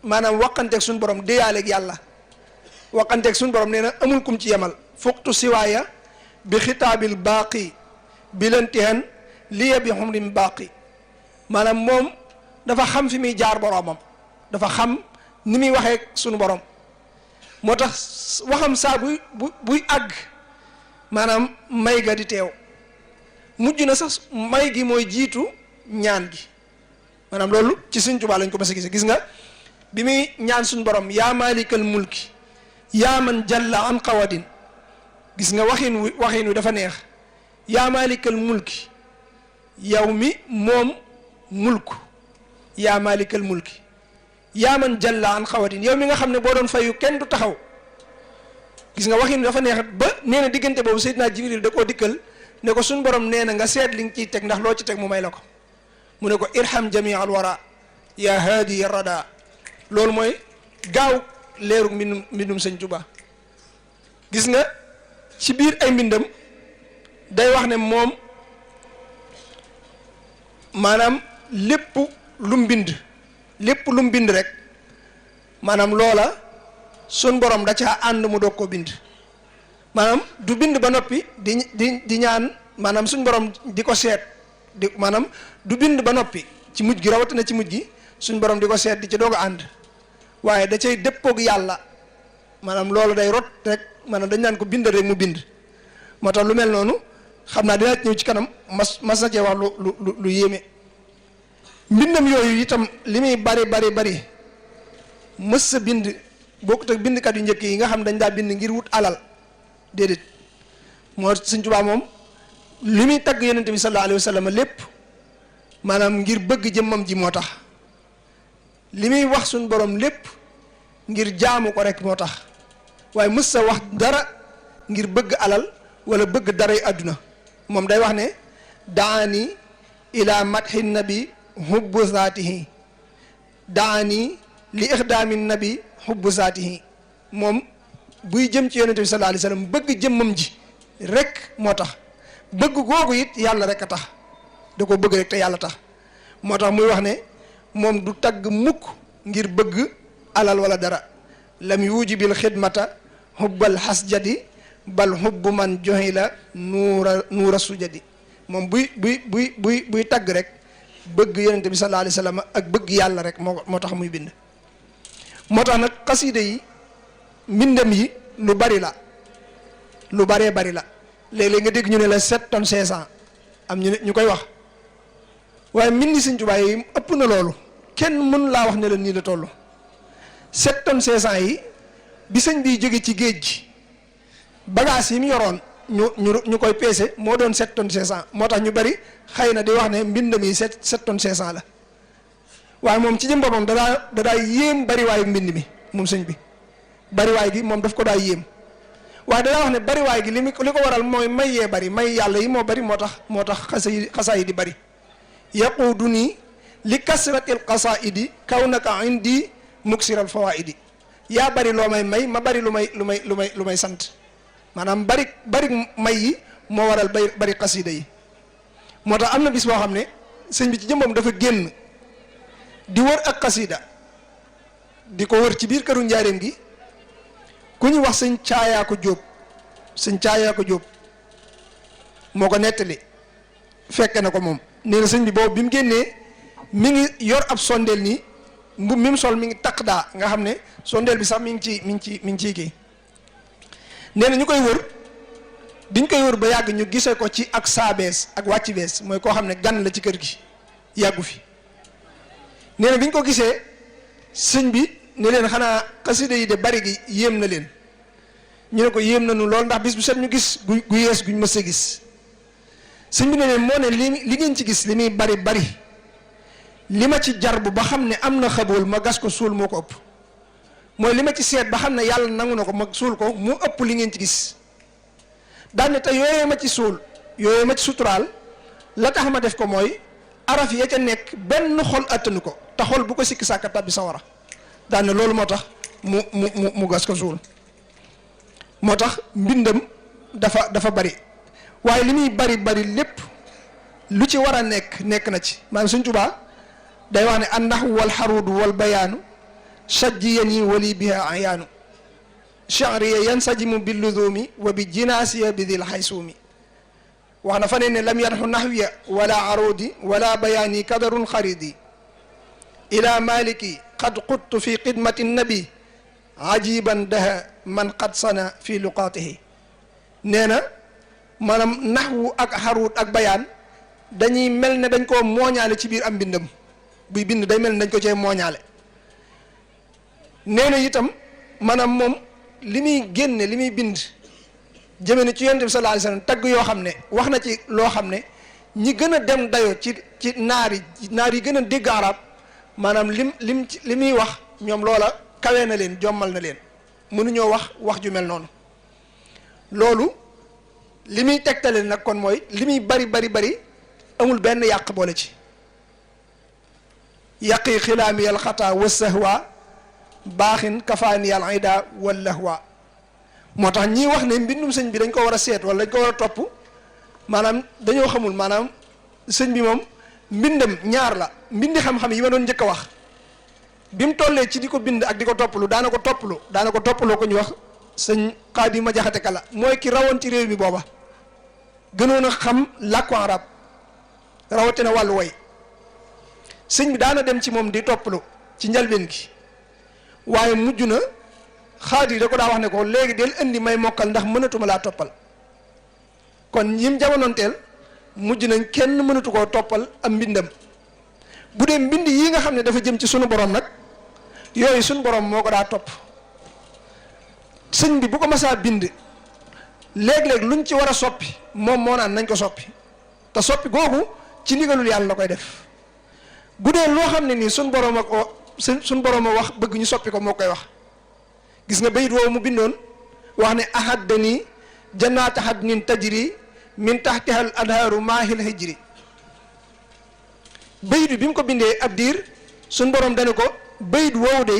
Speaker 1: maanaam waqanteeg suñu borom déyaaleeg yàlla waqanteeg suñu borom nee na amul kum ci yemal fuqtu siwaaya bi xitaabil baaqi bi lantihan liya bi xumrim baaqi maanaam moom dafa xam fi muy jaar boromam dafa xam ni muy waxee suñu borom moo tax waxam saa buy àgg maanaam may ga di teew mujj na sax may gi mooy jiitu ñaan gi maanaam loolu ci Sëñ Tuubaa lañ ko mas a gis nga bi muy ñaan suñu borom yaa maalikal mulki yaa man jalla an qawadin gis nga waxin wi dafa neex yaa maalikal mulki yow mi moom mulku yaa maalikal mulki yaa man jalla an qawadin yow mi nga xam ne boo doon fayu kenn du taxaw gis nga waxin wi dafa neex ba nee na diggante boobu Seydina Jibril da koo dikkal ne ko suñ borom nee na nga seet li nga ciy teg ndax loo ci teg mu may la ko mu ne ko irham jamii al wara yaa haadi ya rada loolu mooy gaaw leeru mbindum Sëñ Tuubaa gis nga ci biir ay mbindam day wax ne moom maanaam lépp lu mu bind rek maanaam loola sun borom da caa ànd mu doog koo bind maanaam du bind ba noppi di ñaan maanaam suñ borom di ko seet maanaam du bind ba noppi ci mujj gi rawatina ci mujj gi suñ borom di ko seet di ci doog a ànd waaye da cay dëppoog yàlla maanaam loolu day rot rek maanaam dañ naan ko bind rek mu bind moo tax lu mel noonu xam naa dinaa ñëw ci kanam mas na cee wax lu yéeme mbindam yooyu itam li muy bari mës sa bind bokkut ak bindkat yu njëkk yi nga xam dañ daa bind ngir wut alal déedéet moo Sëñ Tuubaa moom li muy tagg yonente bi sallallahu alayhi wa sallam lépp maanaam ngir bëgg jëmmam ji moo tax li muy wax suñ borom lépp ngir jaamu ko rek moo tax waaye mës sa wax dara ngir bëgg alal wala bëgg daray àdduna moom day wax ne daani ila madhi nabi hubbu zaatihi daani li ixdaami nabi hubbu zaatihi moom buy jëm ci yonente bi sallallahu alayhi wa sallam bëgg jëmmam ji rek moo tax bëgg googu it yàlla rek a tax da ko bëgg rek te yàlla tax moo tax muy wax ne moom du tagg mukk ngir bëgg alal wala dara lam yujibil xidmata hubbal hasjadi bal hubbu man joxi la nuura sujadi moom buy tagg rek bëgg yonente bi sallallahu alayhi wasallam ak bëgg yàlla rek moo tax muy bind. moo tax nag xasida yi mbindam yi lu bari la, lu baree bari la. léeg-léeg nga dégg ñu ne la 7 tonnes 500 am ñu koy wax, waaye mbindi Sëñ Tuubaa yi ëpp na loolu. kenn mën laa wax ne la nii la toll. 7 tonnes 500 yi bi sëñ bi jóge ci géej gi bagage yi mu yoroon ñu koy peese moo doon 7 tonnes 500. moo tax ñu bari xëy na di wax ne mbindam yi 7 tonnes 500 la, waaye moom ci jëm boppam dadaa yéem bariwaayu mbind mi moom sëñ bi. bariwaay gi moom daf ko daa yéem, waaye dadaa wax ne bariwaay gi li ko waral mooy may yee bari, may yàlla yi moo bari, moo tax xasaa yi di bari. yaquduni li kasratil qasaidi kawnaka indi muksiral fawaidi. yaa bari loo may ma bari lu may sant. maanaam bari may yi moo waral bari xasida yi. moo tax am na bis boo xam ne sëñ bi ci jëmbam dafa génn di wër ak xasida, di ko wër ci biir këru njaareem gi. ku ñu wax sëñ Caayaako Jóob moo ko nettali, fekke na ko moom. nee na sëñ bi boobu bi mu génnee mi ngi yor ab sondeel nii, mbubb mi mu sol mi ngi takk daa, nga xam ne sondeel bi sax mi ngi ciy kii. nee na ñu koy wër, biñ koy wër ba yàgg ñu gisee ko ci ak saa bees ak wàcc bees, mooy koo xam ne gan la ci kër gi yàggu fi. nee na biñ ko gisee sëñ bi ne leen xanaa xasida yi de bari gi yéem na leen. ñu ne ko yéem na nu lool, ndax bis bu set ñu gis gu yees guñ mës a gis. sëñ bi ne leen moo ne li ngeen ci gis li muy bari li ma ci jar bu ba xam ne am na xabool ma gas ko suul moo ko ëpp. mooy li ma ci seet ba xam ne yàlla nangu na ko ma suul ko mu ëpp li ngeen ci gis. daan ne te yooyee ma ci suul, yooyee ma ci suturaal, la tax ma def ko mooy araf ya ca nekk benn xol attanu ko, te xol bu ko sikki sàkka tabbi sawara. daan ne loolu moo tax mu gas ko suul. moo tax mbindam dafa bari, waaye li muy bari lépp lu ci war a nekk na ci. maanaam Sëñ Tuubaa day wax ne an nahwu wal xaruudu wal bayaanu sajjiyani wali biha ayaanu chahriya yansajimu bi ludumi wa bi jinaasiya bi dil xaysuumi. wax na fa ne lam yanxu nahwiya wala arudi wala bayaani kadarun xaridi ila maliki qad quttu fi xidmati nabi ajiban daha man qad sana fi luqaatihi. nee na maanaam naxwu ak xaruut ak bayaan dañuy mel ne dañ koo mooñaale ci biir am mbindam. buy bind day mel ne dañ ko cee mooñaale. nee na itam maanaam moom li muy génne li muy bind jëme ni ci yonent bi sallallahu alayhi wasallam tagg yoo xam ne wax na ci loo xam ne ñi gën a dem dayoo ci naar yi gën a dégg arab maanaam li muy wax ñoom loola kawe na leen, jommal na leen, mënuñoo wax ju mel noonu. loolu li muy tegtale nag kon mooy li muy bari amul benn yàq boole ci. yaqi xilaami al xata wa sahwa baaxin kafaani al ida wal lahwa. moo tax ñii wax ne mbindum sëñ bi dañ ko war a seet wala dañ ko war a topp, maanaam dañoo xamul. maanaam sëñ bi moom mbindam ñaar la. mbindi xam-xam yi ma doon njëkk a wax, bi mu tollee ci di ko bind ak di ko topplu daana ko toppaloo ko ñu wax sëñ Xaadima Jaxate Kala, mooy ki rawoon ci réew mi booba, gënoon a xam làkku arab rawatina wàllu way. sëñ bi daana dem ci moom di topplu ci njalbeen gi, waaye mujj na Xaadir da ko daa wax ne ko léegi del indi may mokkal ndax mënatuma laa toppal. kon ñim jamonoonteel mujj nañ kenn mënatu koo toppal am mbindam. bu dee mbind yi nga xam ne dafa jëm ci sunu borom nag, yooyu sunu borom moo ko daa topp. sëñ bi bu ko masaa bind léeg-léeg luñ ci war a soppi moom moo naan nañ ko soppi, te soppi googu ci ndigalul yàlla la koy def. bu dee loo xam ne nii suñ borom a wax bëgg ñu soppi ko moo koy wax. gis nga bayit woowu mu bindoon wax ne ahaddani jannaata hadnin tajri min tahtiha al anhaaru maahil hijri. bayit bi mu ko bindee ab diir suñ borom dane ko bayit woowu de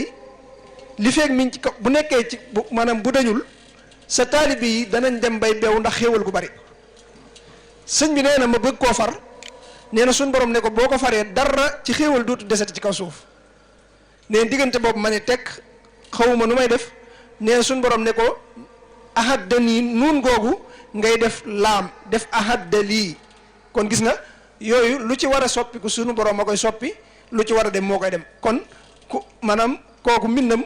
Speaker 1: li feeg mi ci bu nekkee ci maanaam bu dañul sa taalibi yi danañ dem bay beew ndax xéewal gu bari. sëñ bi nee na ma bëgg koo far, nee na suñ borom ne ko boo ko faree dara ci xéewal dootu desati ci kaw suuf. nee diggante boobu ma ne teg xawuma nu may def. nee na suñ borom ne ko ahaddani nuun googu ngay def laam def ahaddali. kon gis nga yooyu lu ci war a soppiku sunu borom a koy soppi lu ci war a dem moo koy dem kon ku maanaam kooku mbindam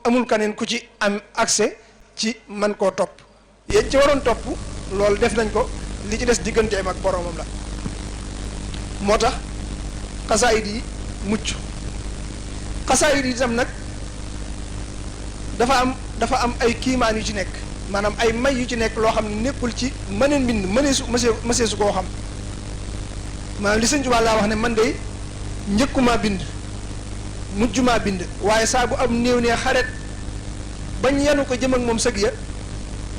Speaker 1: amul kaneen ku ci am accès ci man koo topp yéen ci waroon topp loolu def nañ ko li ci des digganteem ak boromam la moo tax xasaayid yi mucc xasaayid yi itam nag dafa am ay kiimaan yu ci nekk maanaam ay may yu ci nekk loo xam ne nekkul ci mëneen mbind mësee su koo xam maanaam li Sëñ Tuubaa laa wax ne man de njëkkumaa bind mujjumaa bind waaye saa bu am néew ne xaret bañ yanu ko jëm ak moom sëg ya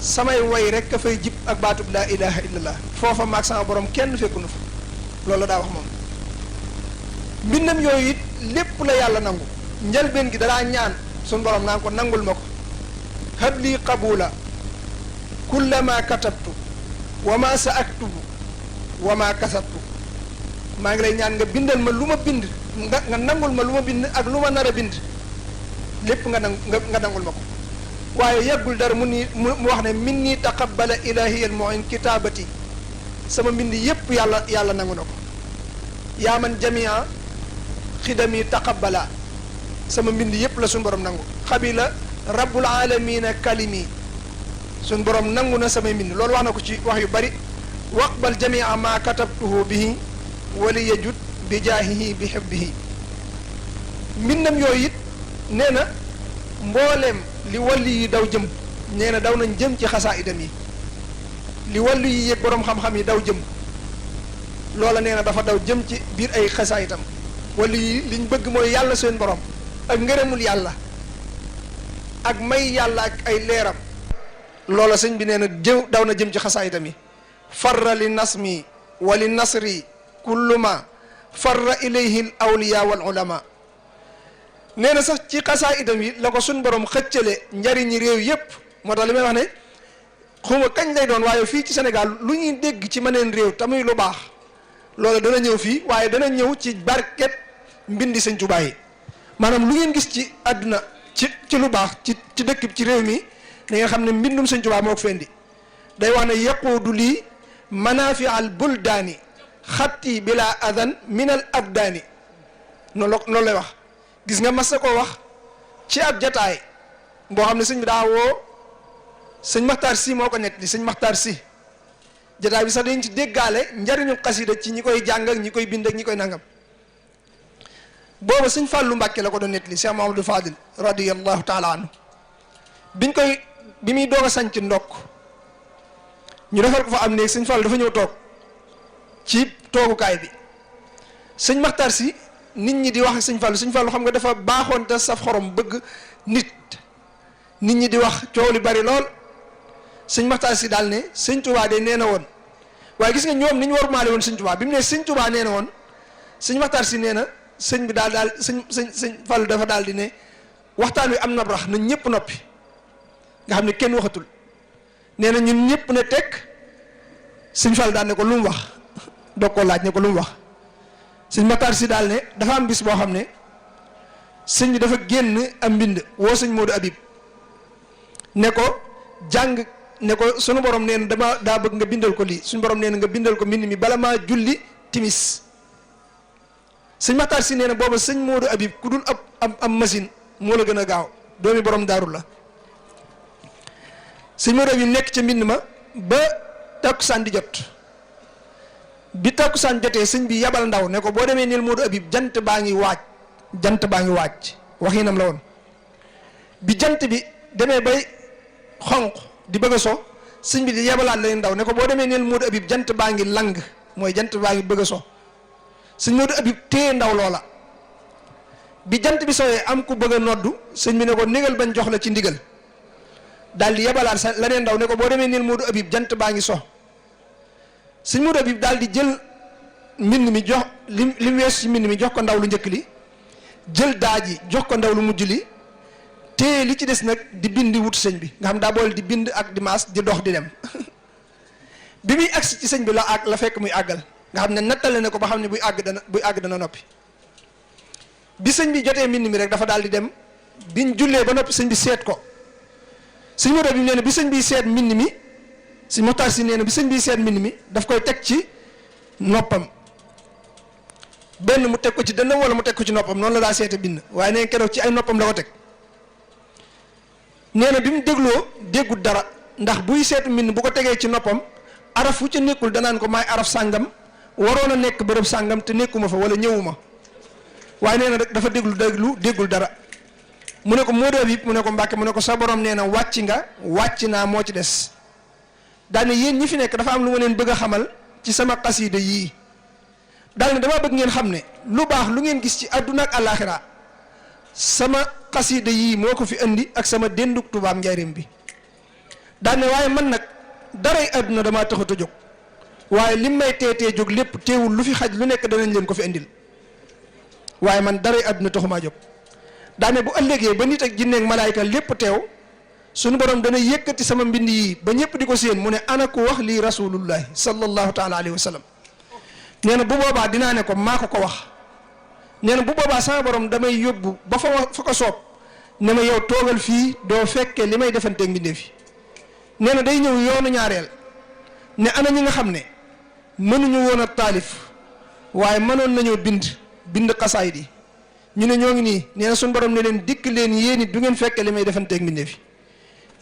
Speaker 1: samay way rek ka fay jib ak baatub laa ilaha illallah foofa maag sama borom kenn fekku nu fa loolu la daa wax moom mbindam yooyu it lépp la yàlla nangu njëlbeen gi dalaa ñaan suñ borom naan ko nangul ma ko habli qabula kullama katabtu wa ma sa aktubu wa ma kasabtu maa ngi lay ñaan nga bindal ma lu ma bind nga nangul ma lu ma bind ak lu ma nar a bind lépp nga nangul ma ko waaye yàggul dara mu wax ne min nii taqabbala ilahiyal mu'in kitaabati sama mbind yépp yàlla nangu na ko yaa man jamia xidami taqabbala sama mbind yépp la suñ borom nangu xabila rabbul alamina kalimi suñ borom nangu na samay mbind loolu wax na ko ci wax yu bari waqbal jamia ma katabtuhu bihi wali yajud bi jaahihi bi hibbihi mbindam yooyu it nee na mbooleem li wàllu yi daw jëm nee na daw nañ jëm ci xasaayidam yi li wàllu yi yëg boroom xam-xam yi daw jëm loola nee na dafa daw jëm ci biir ay xasaayidam wàllu yi liñ bëgg mooy yàlla seen borom ak ngërëmul yàlla ak may yàlla ak ay leeram loola sëñ bi nee na daw na jëm ci xasaayidam yi farra li nasmi wa li nasri kullu ma farra ilayhi al awliya wal ulama nee na sax ci xasaayidam yi la ko suñ borom xëccale njariñi réew yépp moo tax li may wax ne xuma kañ lay doon waaye fii ci Sénégal lu ñuy dégg ci meneen réew tamuy lu baax loolu dana ñëw fii waaye dana ñëw ci barket mbindi Sëñ Tuubaa yi maanaam lu ngeen gis ci àdduna ci lu baax ci dëkk ci réew mi da ngeen xam ne mbindum Sëñ Tuubaa moo ko fendi day wax ne yaquudu lii manaafi al buldaani xatti bila adan min al abdaani noonu lay wax gis nga mas koo wax ci ab jataay boo xam ne sëñ bi daa woo sëñ Maxtaar Si moo ko nekk li sëñ Maxtaar Si jataay bi sax dañ ci déggaale njariñu xasida ci ñi koy jàng ak ñi koy bind ak ñi koy nangam booba sëñ Fàllu Mbàkke la ko doon nekk li Cheikh Mahamadou Fadil radiyallahu taala anhu bi muy doog a sanc ndokk ñu defal ko fa am néeg sëñ Fàllu dafa ñëw toog ci toogukaay bi sëñ Maxtaar Si nit ñi di wax sëñ Fallou xam nga dafa baaxoon te saf xorom bëgg nit ñi di wax coow li bari lool sëñ Maxtaar Si daal ne sëñ Touba de nee na woon waaye gis nga ñoom ni ñu war maale woon sëñ Touba bi mu ne sëñ Touba nee na woon sëñ Maxtaar Si nee na sëñ bi daal sëñ Fallou dafa daal di ne waxtaan wi am na rax na ñëpp noppi nga xam ne kenn waxatul nee na ñun ñëpp ne tekk sëñ Fallou daal ne ko lu mu wax doog koo laaj ne ko lu mu wax sëñ Maxtaar Si daal ne dafa am bis boo xam ne sëñ bi dafa génn am mbind woo sëñ Modou Habib ne ko jàng ne ko sunu borom nee na daa bëgg nga bindal ko lii suñu borom nee na nga bindal ko mbind mi bala maa julli timis sëñ Maxtaar Si nee na booba sëñ Modou Habib ku dul am machine moo la gën a gaaw doomi borom daaru la sëñ Modou Habib nekk ca mbind ma ba takkusaan di jot bi takkusaan jotee sëñ bi yabal ndaw ne ko boo demee neel Modou Habib jant baa ngi waaj waxinam la woon bi jant bi demee bay xonq di bëgg a so sëñ bi di yabalaat leen ndaw ne ko boo demee neel Modou Habib jant baa ngi lang mooy jant baa ngi bëgg a so sëñ Modou Habib téye ndaw loola bi jant bi sowee am ku bëgg a noddu sëñ bi ne ko négal bañ jox la ci ndigal daal di yabalaat sa leneen ndaw ne ko boo demee neel Modou Habib jant baa ngi so sëñ Modou Habib daal di jël mbind mi jox li weesu ci mbind mi jox ko ndaw lu njëkk li jël daaji jox ko ndaw lu mujj li te li ci des nag di bind wut sëñ bi nga xam daa boole di bind ak di maas di dox di dem bi muy agsi ci sëñ bi la fekk muy àggal nga xam ne nattale na ko ba xam ne buy àgg dana noppi bi sëñ bi jotee mbind mi rek dafa daal di dem biñ jullee ba noppi sëñ bi seet ko sëñ Modou Habib nee na bi sëñ bi seet mbind mi sëñ Maxtaar Si nee na bi sëñ bi seet mbind mi daf koy teg ci noppam benn mu teg ko ci dënnam wala mu teg ko ci noppam noonu la daa seete bind waaye nee keroog ci ay noppam la ko teg nee na bi mu dégloo déggut dara ndax buy seetu mbind bu ko tegee ci noppam araf fu ca nekkul danaan ko maay araf sàngam waroon a nekk bërëb sàngam te nekkuma fa wala ñëwuma waaye nee na rek dafa déggul dara mu ne ko moo dee mu ne ko Mbàkke mu ne ko sa borom nee na wàcc nga wàcc naa moo ci des daane yéen ñi fi nekk dafa am lu ma leen bëgg a xamal ci sama xasiida yii daal ne damaa bëgg ngeen xam ne lu baax lu ngeen gis ci àdduna ak àllaaxira sama xasiida yii moo ko fi indi ak sama dénduk tubaab njaareem bi daal ne waaye man nag daray àdduna damaa taxut a jóg waaye lim may teetee jóg lépp teewul lu fi xaj lu nekk danañ leen ko fi indil waaye man daray àdduna taxumaa jóg daane bu ëllëgee ba nit ak jinne ak malaayka lépp teew suñu borom dana yëkkati sama mbind yi ba ñëpp di ko séen mu ne ana ko wax lii rasulullahi sallallahu taala alayhi wa sallam nee na bu boobaa dinaa ne ko maa ko wax nee na bu boobaa sama borom damay yóbbu ba fa ko soob ne ma yow toogal fii doo fekkee li may defanteeg mbindeef yi nee na day ñëw yoonu ñaareel ne ana ñi nga xam ne mënuñu woon a taalif waaye mënoon nañoo bind xasaayid yi ñu ne ñoo ngi nii nee na suñu borom ne leen dikk leen yéen it du ngeen fekkee li may defanteeg mbindeef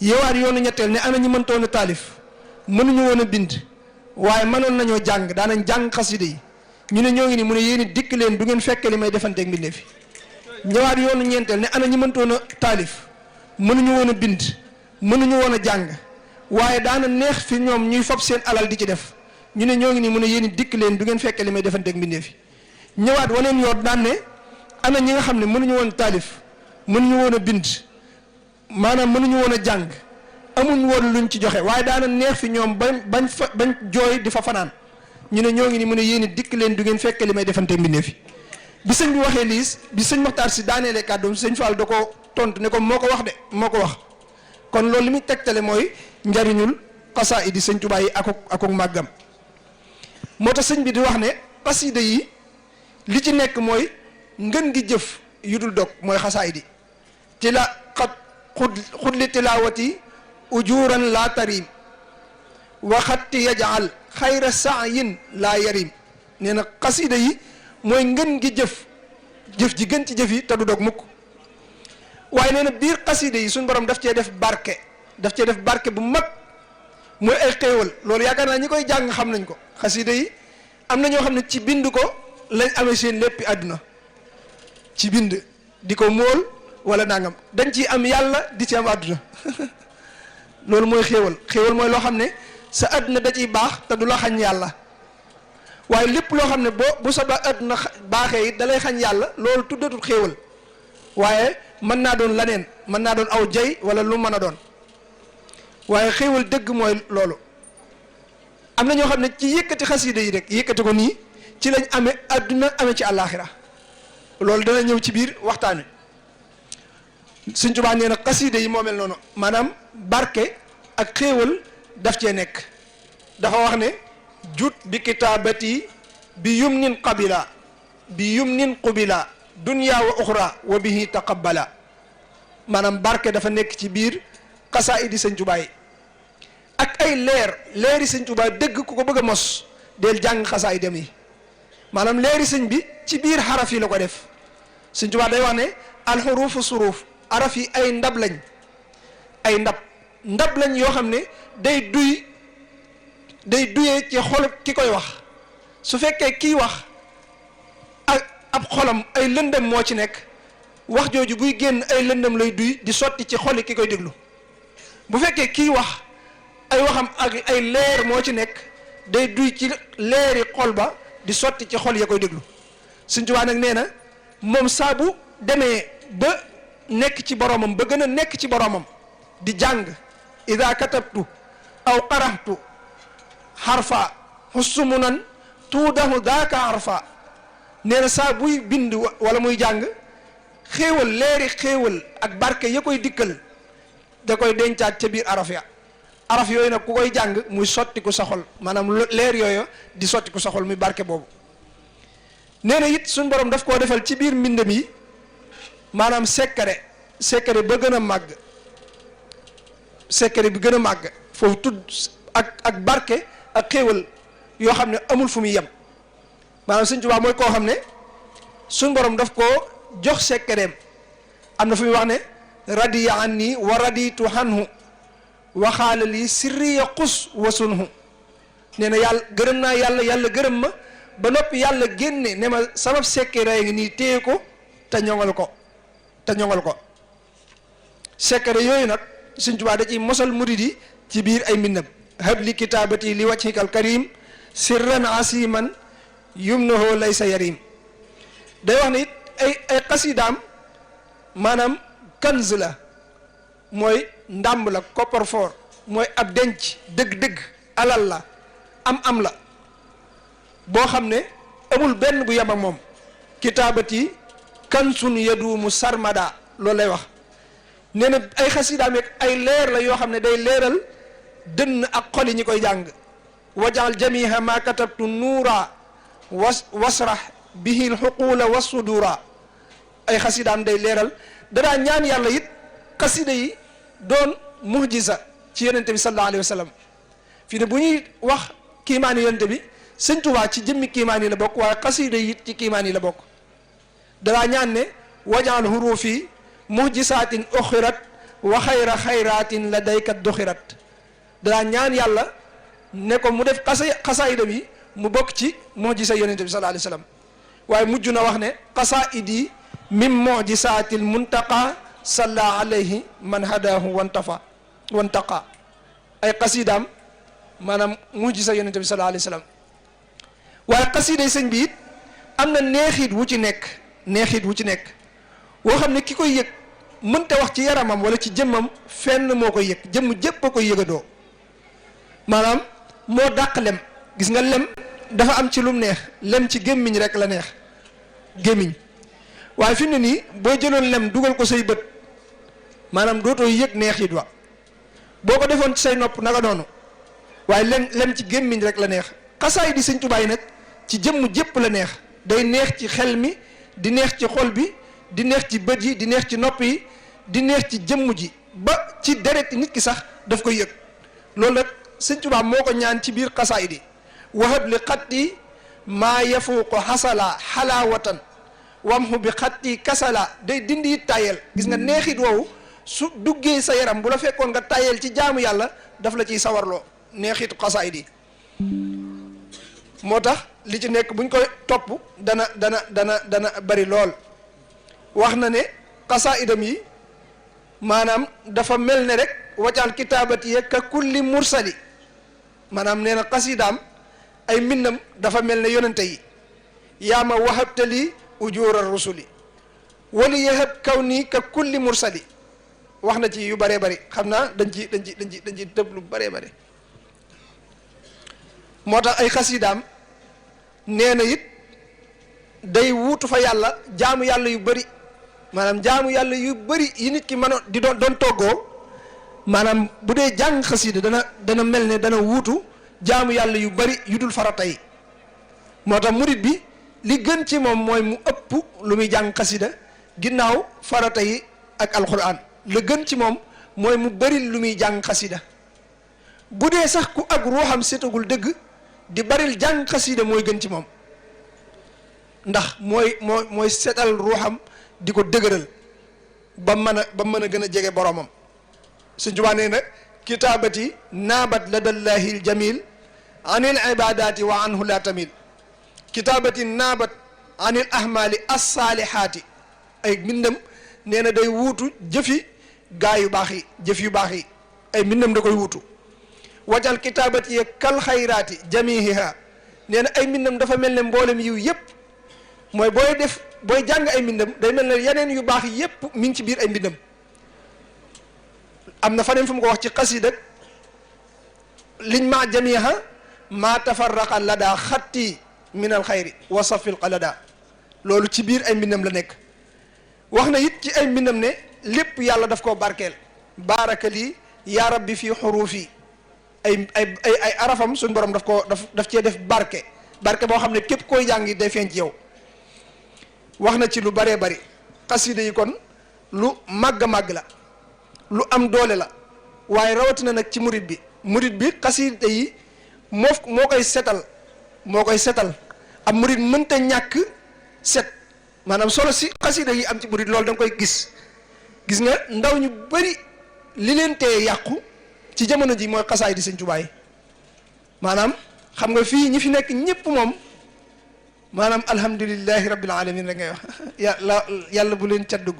Speaker 1: yi yowaat yoonu ñetteel ne ana ñi mëntoon a taalif mënuñu woon a bind waaye mënoon nañoo jàng daanañ jàng xasida yi ñu ne ñoo ngi nii mu ne yéen it dikk leen du ngeen fekkee li may defanteeg mbindeef yi ñëwaat yoonu ñeenteel ne ana ñi mëntoon a taalif mënuñu woon a bind mënuñu woon a jàng waaye daana neex fi ñoom ñuy fob seen alal di ci def ñu ne ñoo ngi nii mu ne yéen it dikk leen du ngeen fekkee li may defanteeg mbindeef yi ñëwaat waneen yoon daan ne ana ñi nga xam ne mënuñu woon taalif mënuñu woon a bind maanaam mënuñu woon a jàng amuñ woon luñ ci joxe waaye daana neex fi ñoom bañ jooy di fa fanaan ñu ne ñoo ngi ni mu ne yéen dikk leen du ngeen fekke li may defante mbindeef yi bi sëñ bi waxee liis bi sëñ Maxtaar si daaneele kàddoom sëñ Fall da ko tontu ne ko moo ko wax de moo ko wax kon loolu li muy tegtale mooy njariñul xasaayid yi sëñ Tuubaa yi akuk màggam moo tax sëñ bi di wax ne xasida yi li ci nekk mooy ngën gi jëf yu dul dog mooy xasaayid yi ti la xudli tilaawati ujuran laa tarim waxatti yajal xayra saayin laa yarim nee na xasida yi mooy ngën gi jëf ji gën ci jëf yi te du dog mukk waaye nee na biir xasida yi suñ borom daf cee def barke bu mag mooy ay xéewal loolu yaakaar naa ñi koy jàng xam nañ ko xasida yi am na ñoo xam ne ci bind ko lañ amee seen léppi àdduna ci bind di ko móol wala nangam dañ ciy am yàlla di ci am àdduna loolu mooy xéewal mooy loo xam ne sa àdduna da ciy baax te du la xañ yàlla waaye lépp loo xam ne bu sa àdduna baaxee it da lay xañ yàlla loolu tuddatul xéewal waaye mën naa doon laneen mën naa doon aw jay wala lu mën a doon waaye xéewal dëgg mooy loolu am na ñoo xam ne ci yëkkati xasida yi rek yëkkati ko nii ci lañ amee àdduna amee ci àllaaxira loolu dana ñëw ci biir waxtaan wi Sëñ Tuubaa nee na xasida yi moo mel noonu maanaam barke ak xéewal daf cee nekk dafa wax ne jut bi kitaabati bi yumnin qabila bi yumnin qubila dunya wa uxra wa bihi taqabbala maanaam barke dafa nekk ci biir xasaayidi Sëñ Tuubaa yi ak ay leeri Sëñ Tuubaa dëgg ku ko bëgg a mos del jàng xasaayidam yi maanaam leeri sëñ bi ci biir xaraf yi la ko def Sëñ Tuubaa day wax ne alxurufu suruuf araf yi ay ndab lañ ay ndab lañ yoo xam ne day duyee ci xol ki koy wax su fekkee kiy wax ak ab xolam ay lëndëm moo ci nekk wax jooju buy génn ay lëndëm lay duy di sotti ci xoli ki koy déglu bu fekkee kiy wax ay waxam ak ay leer moo ci nekk day duy ci leeri xol ba di sotti ci xol ya koy déglu Sëñ Tuubaa nag nee na moom saa bu demee ba nekk ci boromam ba gën a nekk ci boromam di jàng ida katabtu aw qarahtu xarfa xusumunan tuudahu daaka xarfa nee na saa buy bind wala muy jàng xéewal leeri xéewal ak barke ya koy dikkal da koy dencaat ca biir araf yooyu nag ku koy jàng muy sottiku sa xol maanaam leer yooyu di sottiku sa xol muy barke boobu nee na it suñ borom daf koo defal ci biir mbindam yi maanaam secret ba gën a màgg secret bi gën a màgg foofu tudd ak barke ak xéewal yoo xam ne amul fu muy yem maanaam Sëñ Tuubaa mooy koo xam ne suñ borom daf ko jox sekkereem. am na fu muy wax ne radiya anni wa raditu anhu waxaala lii sirriya xus wasunhu nee na yàlla gërëm naa yàlla gërëm ma ba noppi yàlla génne ne ma sama sekkere ngi nii téye ko te ñoŋal ko sekkere yooyu nag Sëñ Tuubaa da ciy mosal murid yi ci biir ay mbindam habli kitaabati li wajhikal karim sirran asiman yumnahu laysa yarim day wax ne it ay xasidaam maanaam kanz la mooy ndàmb la coffre-fort mooy ab denc dëgg-dëgg alal la am la boo xam ne amul benn bu yem ak moom kitaabati kansun yaduumu sarmada loolu lay wax nee na ay xasidaam yeeg ay leer la yoo xam ne day leeral dënn ak xol yi ñi koy jàng wajal jamiha ma katabtu nuura wasrah bihi lxuqula wassudura ay xasidaam day leeral dadaa ñaan yàlla it xasida yi doon muhjisa ci yonente bi sallallahu alayhi wa sallam fii ne bu ñuy wax kiimaani yonente bi Sëñ Tuubaa ci jëmmi kiimaan yi la bokk waaye xasida yi it ci kiimaan yi la bokk dadaa ñaan ne wajal hurufi muhjisaatin uxirat wa xayra xayraatin la daykat doxirat dadaa ñaan yàlla ne ko mu def xasaayidam yi mu bokk ci muhjisa yonente bi sallallahu alayhi wa sallam waaye mujj na wax ne xasaayidi min mu'jisaatil muntaqa salla alayhi man hadahu wantaqa ay xasidaam maanaam mujisa yonente bi sallallahu alayhi wa sallam waaye xasiday sëñ bi it am na neexit wu ci nekk woo xam ne ki koy yëg mënta wax ci yaramam wala ci jëmmam fenn moo koy yëg jëmm jépp a koy yëgadoo maanaam moo dàq lem gis nga lem dafa am ci lum neex lem ci gémmiñ rek la neex gémmiñ waaye fi mu ne nii boo jëloon lem dugal ko say bët maanaam dootoo yëg neexit wa boo ko defoon ci say nopp naka noonu waaye lem ci gémmiñ rek la neex xasaay di Sëñ Tuubaa yi nag ci jëmm jépp la neex day neex ci xel mi di neex ci xol bi di neex ci bët yi di neex ci nopp yi di neex ci jëmm ji ba ci deret nit ki sax daf koy yëg loolu nag Sëñ Tuubaa moo ko ñaan ci biir xasaay di wahab li xatti maa yafuuqu xasala xalaawatan wamhu bi xatti kasala day dindi it tayel gis nga neexit woowu su duggee sa yaram bu la fekkoon nga tayel ci jaamu yàlla daf la ciy sawarloo neexitu xasaayid yi moo tax li ci nekk buñ koy topp dana bari lool wax na ne xasaayidam yi maanaam dafa mel ne rek waccal kitaabati ye ka kulli mursali maanaam nee na xasidaam ay mbindam dafa mel ne yonente yi yaa ma wahabtali ujuura rusuli wali yahab kaw nii ka kulli mursali wax na ci yu bëree bëri xam naa dañ ci tëb lu bëree bëri moo tax ay xasidaam nee na it day wuutu fa yàlla jaamu yàlla yu bëri maanaam jaamu yàlla yu bëri yi nit ki mënoon di doon toggoo maanaam bu dee jàng xasida dana mel ne dana wuutu jaamu yàlla yu bëri yu dul farata yi moo tax murit bi li gën ci moom mooy mu ëpp lu muy jàng xasida ginnaaw farata yi ak alquran la gën ci moom mooy mu bëri lu muy jàng xasida bu dee sax ku ak ruuxam setagul dëgg di baril jàng xasida mooy gën ci moom ndax mooy setal ruuxam di ko dëgëral ba mën a gën a jege boromam Sëñ Tuubaa nee na kitaabati naabat ladallahi aljamil anil ibadati wa anhu la tamil kitaabati naabat anil ahmali assaalihaati ay mbindam nee na day wuutu jëfi gaa yu baax yi jëf yu baax yi ay mbindam da koy wuutu wajal kitaabati ye kal xayraati jamihiha nee na ay mbindam dafa mel ne mboolem yiw yépp mooy booy jàng ay mbindam day mel ne yeneen yu baax yépp mi ngi ci biir ay mbindam am na faneen fu mu ko wax ci xasida liñ ma jamiha ma tafarraqa lada xatti min al xayri wa safil qalada loolu ci biir ay mbindam la nekk wax na it ci ay mbindam ne lépp yàlla daf koo barkeel baaraka lii yaa rabbi fii xuruufi ay arafam suñ borom daf cee def barke boo xam ne képp koy jàngi day feeñ ci yow wax na ci lu baree bari xasida yi kon lu màgg la lu am doole la waaye rawatina nag ci murit bi xasida yi moo koy setal am murit mënta ñàkk set maanaam solo si xasida yi am ci murid loolu da nga koy gis nga ndaw ñu bari li leen tee yàqu ci jamono ji mooy xasaay di Sëñ Tuubaa yi maanaam xam nga fii ñi fi nekk ñëpp moom maanaam alhamdulillahi rabbil alamin rek ngay wax yàlla bu leen cat dugg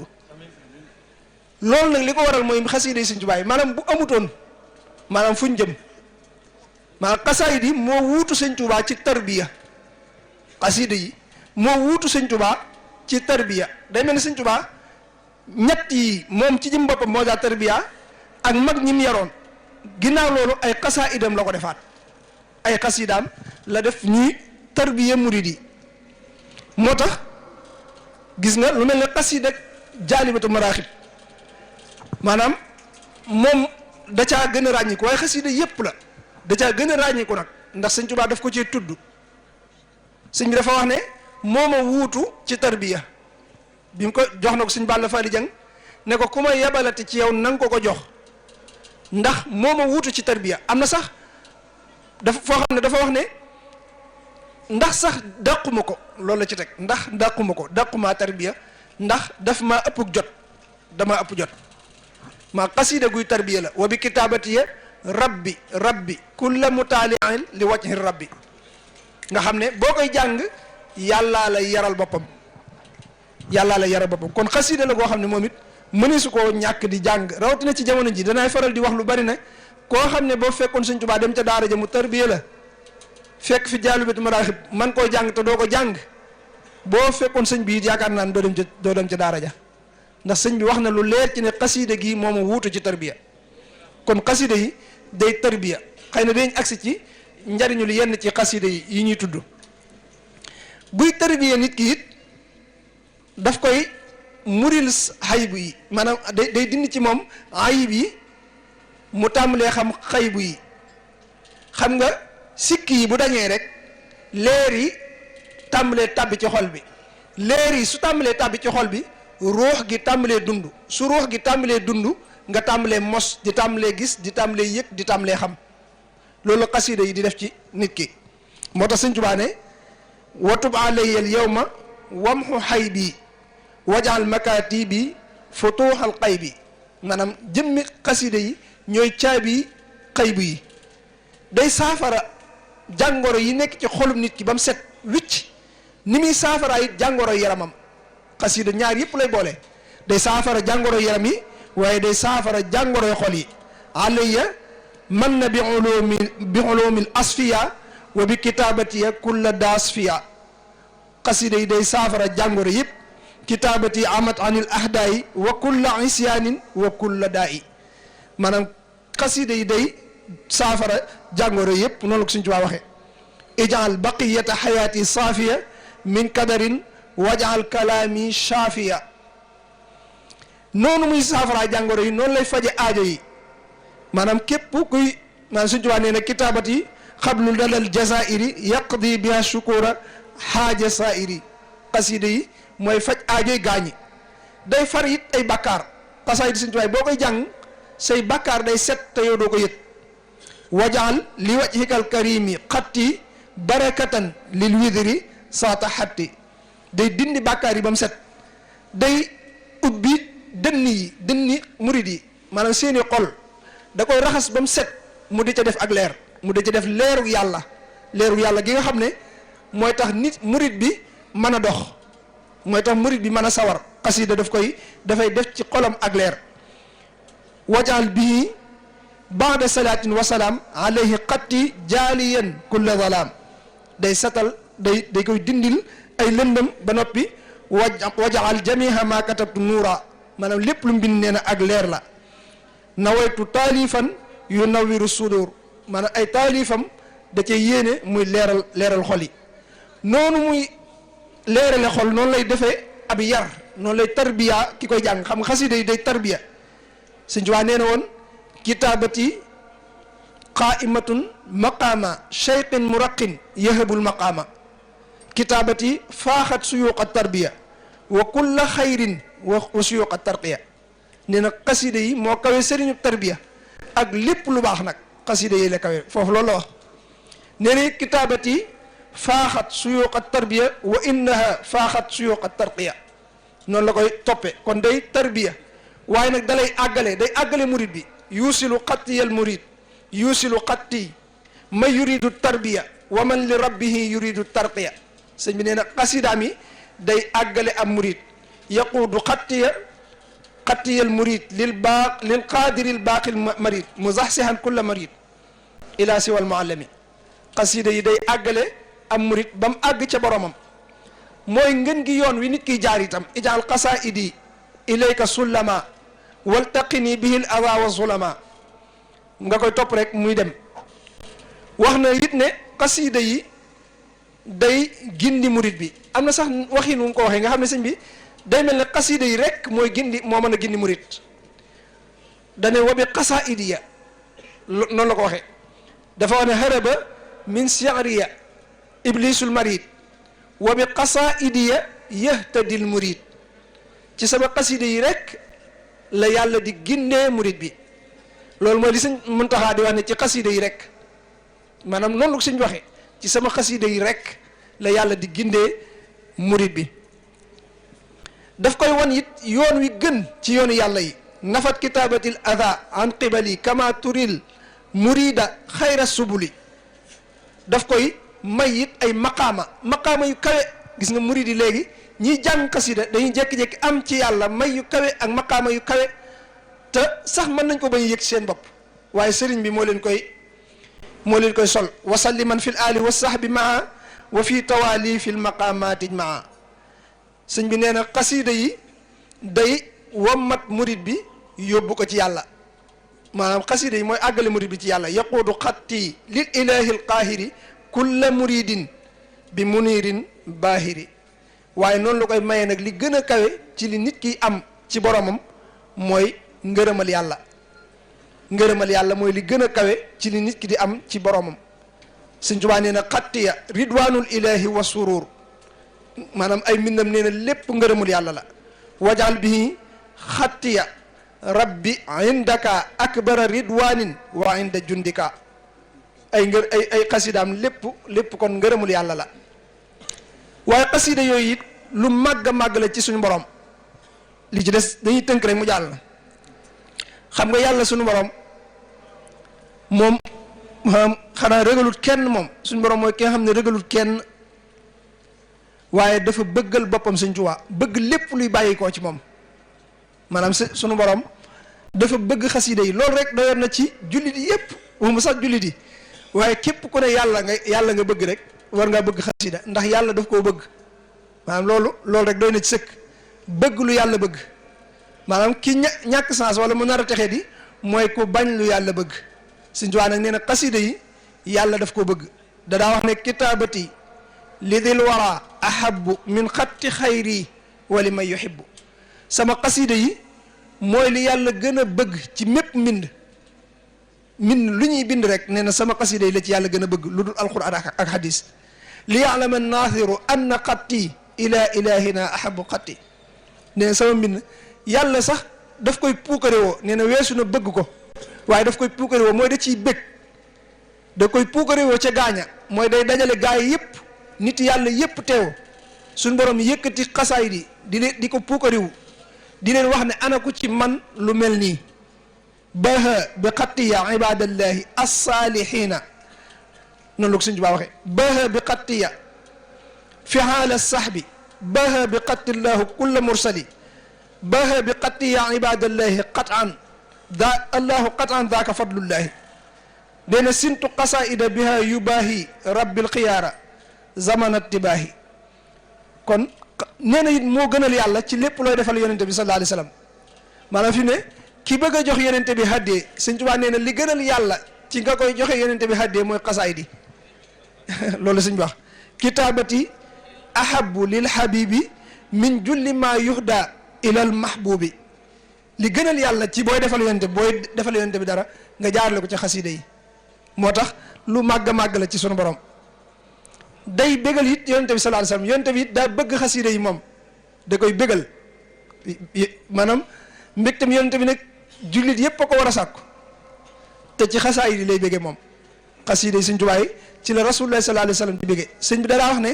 Speaker 1: loolu nag li ko waral mooy xasida yi Sëñ Tuubaa yi maanaam bu amutoon maanaam fuñ jëm maanaam xasaayid yi moo wuutu Sëñ Tuubaa ci tarbiya xasida yi moo wuutu Sëñ Tuubaa ci tarbiya day mel ni Sëñ Tuubaa ñett yi moom ci jëm boppam moo daa tarbiya ak mag ñi mu yaroon ginnaaw loolu ay xasaayidam la ko defaat ay xasidaam la def ñuy tarbiya murid yi moo tax gis nga lu mel ne xasida jaalibatu maraaxib maanaam moom da caa gën a ràññiku waaye xasida yépp la da caa gën a ràññiku nag ndax Sëñ Tuubaa daf ko cee tudd sëñ bi dafa wax ne moo ma wuutu ci tarbiya bi mu ko jox na ko Sëñ Balla Fally Dieng ne ko ku ma yebalati ci yow nanga ko jox ndax moo ma wuutu ci tarbiya am na sax dafa foo xam ne dafa wax ne ndax sax dàquma ko loolu la ci teg ndax dàqumaa tarbiya ndax daf maa ëpp jot damaa ëpp jot maa xasida guy tarbiya la wa bi kitaabatiya rabbi kulla mutaali'in li wajhi rabbi nga xam ne boo koy jàng yàllaa la yaral boppam kon xasida la goo xam ne moom it mëneesu koo ñàkk di jàng rawatina ci jamono ji danaay faral di wax lu bari ne koo xam ne boo fekkoon Sëñ Tuubaa dem ca daara ja mu tarbiya la fekk fi jaalibatu maraaxib man koo jàng te doo ko jàng boo fekkoon sëñ bi it yaakaar naa ne doo dem ca daara ja ndax sëñ bi wax na lu leer ci ne xasida gi moom a wuutu ci tarbiya kon xasida yi day tarbiya xëy na dañ agsi ci njariñu li yenn ci xasida yi ñuy tudd buy tarbiya nit ki it daf koy muril xaybu yi maanaam day dindi ci moom ayib yi mu tàmbalee xam xaybu yi xam nga sikki yi bu dañee rek leer yi tàmbalee tàbbi ci xol bi leer yi su tàmbalee tàbbi ci xol bi ruux gi tàmbalee dund su ruux gi tàmbalee dund nga tàmbalee mos di tàmbalee gis di tàmbalee yëg di tàmbalee xam loolu xasida yi di def ci nit ki moo tax Sëñ Tuubaa ne watub alayya al yawma wamxu xaybi wajal makatibi futuuxal xaybi maanaam jëmmi xasida yi ñooy caabi xaybu yi day saafara jàngoro yi nekk ci xolum nit ki ba mu set wicc ni muy saafara it jàngoro yaramam xasida ñaar yëpp lay boole day saafara jàngoro yaram yi waaye day saafara jàngoroy xol yi alayya man na bi ulumil asfiya wa bi kitabatiya kulla daasfiya xasida yi day saafara jàngoro yëpp kitabati amat anil ahdaayi wa kulla isyaanin wa kulla daa'i maanaam xasida yi day saafara jàngoro yëpp noonu la ko Sëñ Tuubaa waxee ijaal baqiyata xayaati saafiya min kadarin wajaal kalaami shaafiya noonu muy saafara jàngoro yi noonu lay faje aajo yi maanaam képp kuy maanaam Sëñ Tuubaa nee na kitaabat yi xablu dalal jazairi yaqdi biha shukura xaaja sairi xasida yi mooy faj aajoy gaañi day far it ay bakkaar xasaayid Sëñ Tuubaa boo koy jàng say bakkaar day set te yow doo ko yëg wajaal li wajhikal karimi xatti barakatan lil widri saata xatti day dindi bakkaar yi ba mu set day ubbi dënni murid yi maanaam seeni xol da koy raxas ba mu set mu di ca def ak leer mu di ca def leeru yàlla gi nga xam ne mooy tax nit murid bi mën a dox mooy tax murid bi mën a sawar xasida dafay def ci xolam ak leer wajaal bii baada salaatin wa salaam alayhi xatti jaaliyan kulla zalaam day satal day koy dindil ay lëndëm ba noppi wajaal jamiha ma katabtu nuura maanaam lépp lu mbind nee na ak leer la nawaytu taalifan yu nawiru sudur maanaam ay taalifam da cee yéene muy leeral xol yi noonu muy leerale xol noonu lay defee ab yar noonu lay tarbiya ki koy jàng xam nga xasida yi day tarbiya Sëñ Tuubaa nee na woon kitaabati qaimatun maqaama cheyqin muraqin yahabul maqaama kitaabati faaxat suyuqa tarbiya wa kulla xayrin wa suyuqa tarqiya nee na xasida yi moo kawe sëriñu tarbiya ak lépp lu baax nag xasida yi la kawe foofu loolu la wax nee na kitaabati faaxat suyuuq at tarbiya wa innaha faaxat suyuuq at tarqiya noonu la koy toppe kon day tarbiya waaye nag dalay àggale day àggale murid bi yuusilu xattiyal murid yuusilu xatti ma yuridu tarbiya wa man li rabbihi yuridu tarqiya sëñ bi nee na xasidaam yi day àggale am murid yaquudu xattiyal murid lil qaadiril baaqil marid muzaxsihan kulla marid ila siwal muallami xasida yi day àggale am murid ba mu àgg ca boromam mooy ngën gi yoon wi nit kiy jaar itam ijaal qasaidi ilayka sullama waltaqini bihil awa wa zulama nga koy topp rek muy dem wax na it ne xasida yi day gindi murid bi am na sax waxin wu mu ko waxee nga xam ne sëñ bi day mel ne xasida yi rek mooy gindi moo mën a gindi murid dane wa bi qasaidi noonu la ko waxee dafa wax ne haraba min si'riya iblisul marid wa bi qasaidiya yahtadil murid ci sama xasida yi rek la yàlla di gindee murid bi loolu mooy li sëñ Muntaxa di wax ne ci xasida yi rek maanaam noonu la ko sëñ waxee ci sama xasida yi rek la yàlla di gindee murid bi daf koy wan it yoon wi gën ci yoonu yàlla yi nafat kitaabatil adha an qibali kama turil murida xayra subuli daf koy may it ay maqaama yu kawe gis nga murid yi léegi ñiy jàng xasida dañuy jékki-jékki am ci yàlla may yu kawe ak maqaama yu kawe te sax mën nañ ko bañ yëg seen bopp waaye sëriñ bi moo leen koy sol wasalli man fil ali wa sahbi maa wa fi tawali fil maqamati maa sëñ bi nee na xasida yi day wammat murid bi yóbbu ko ci yàlla maanaam xasida yi mooy àggale murid bi ci yàlla yaquudu xatti lil ilahi l qaahiri kulla muridin bi munirin baahiri waaye noonu la koy mayee nag li gën a kawe ci li nit ki am ci boromam mooy ngërëmal yàlla mooy li gën a kawe ci li nit ki di am ci boromam Sëñ Tuubaa nee na xattiya ridwanul ilahi wa surur maanaam ay mbindam nee na lépp ngërëmul yàlla la wajal bihi xattiya rabbi indaka akbara ridwanin wa inda jundika ay xasidaam lépp kon ngërëmul yàlla la waaye xasida yooyu it lu màgg a màgg la ci suñu borom li ci des dañuy tënk rek mu jàll xam nga yàlla suñu borom moom xanaa rëgalut kenn moom suñu borom mooy ki nga xam ne rëgalut kenn waaye dafa bëggal boppam Sëñ Tuubaa bëgg lépp luy bàyyi koo ci moom maanaam suñu borom dafa bëgg xasida yi loolu rek doyoon na ci jullit yi yépp waxuma sax jullit yi waaye képp ku ne yàlla nga bëgg rek war ngaa bëgg xasida ndax yàlla daf koo bëgg maanaam loolu rek doy na ci sëkk bëgg lu yàlla bëgg maanaam ki ñàkk sens wala mu nar a texee di mooy ku bañ lu yàlla bëgg Sëñ Tuubaa nag nee na xasida yi yàlla daf koo bëgg dadaa wax ne kitaabati li dil wara ahabu min xatti xayri wali may yuhibbu sama xasida yi mooy li yàlla gën a bëgg ci mépp mbind lu ñuy bind rek nee na sama xasida yi la ci yàlla gën a bëgg lu dul alquran ak hadis li yaalama naathiru anna xatti ila ilahina ahabu xatti nee na sama mbind yàlla sax daf koy puukare woo nee na weesu na bëgg ko waaye daf koy puukare woo mooy da ciy bëgg da koy puukare woo ca gaaña mooy day dajale gaay yépp nit yàlla yépp teew suñ borom yëkkati xasaay di ko puukarewu di leen wax ne ana ku ci man lu mel nii baha bi xattiya ibadallahi alsaalihina noonu la ko Sëñ Tuubaa waxee baha bi xattiya fihaala sahbi baha bi xattillahu kulla mursali baha bi xattiya ibadallahi qatan allahu qatan daaka fadlullahi dena sintu qasaida biha yubaahi rabbil xiyaara zamanat tibaahi kon nee na it moo gënal yàlla ci lépp looy defal yonente bi sallallahu alayhi wa sallam maanaam fi ne ki bëgg a jox yonente bi haddee Sëñ Tuubaa nee na li gënal yàlla ci nga koy joxe yonente bi haddee mooy xasaay di loolu Sëñ wax kitaabati ahabu lil habibi min julli ma yuhda ilal mahbubi li gënal yàlla ci booy defal yonente bi dara nga jaarale ko ci xasida yi moo tax lu màgg a màgg la ci sunu borom day bégal it yonente bi sallallahu alayhi wasallam yonente bi it daa bëgg xasida yi moom da koy bégal maanaam mbégtam yonente bi nag jullit yépp a ko war a sàkku te ci xasaay yi lay bége moom xasida yi sëñ Tuubaa yi ci la rasulullah sallallahu alayhi wa sallam di béggee sëñ bi danaa wax ne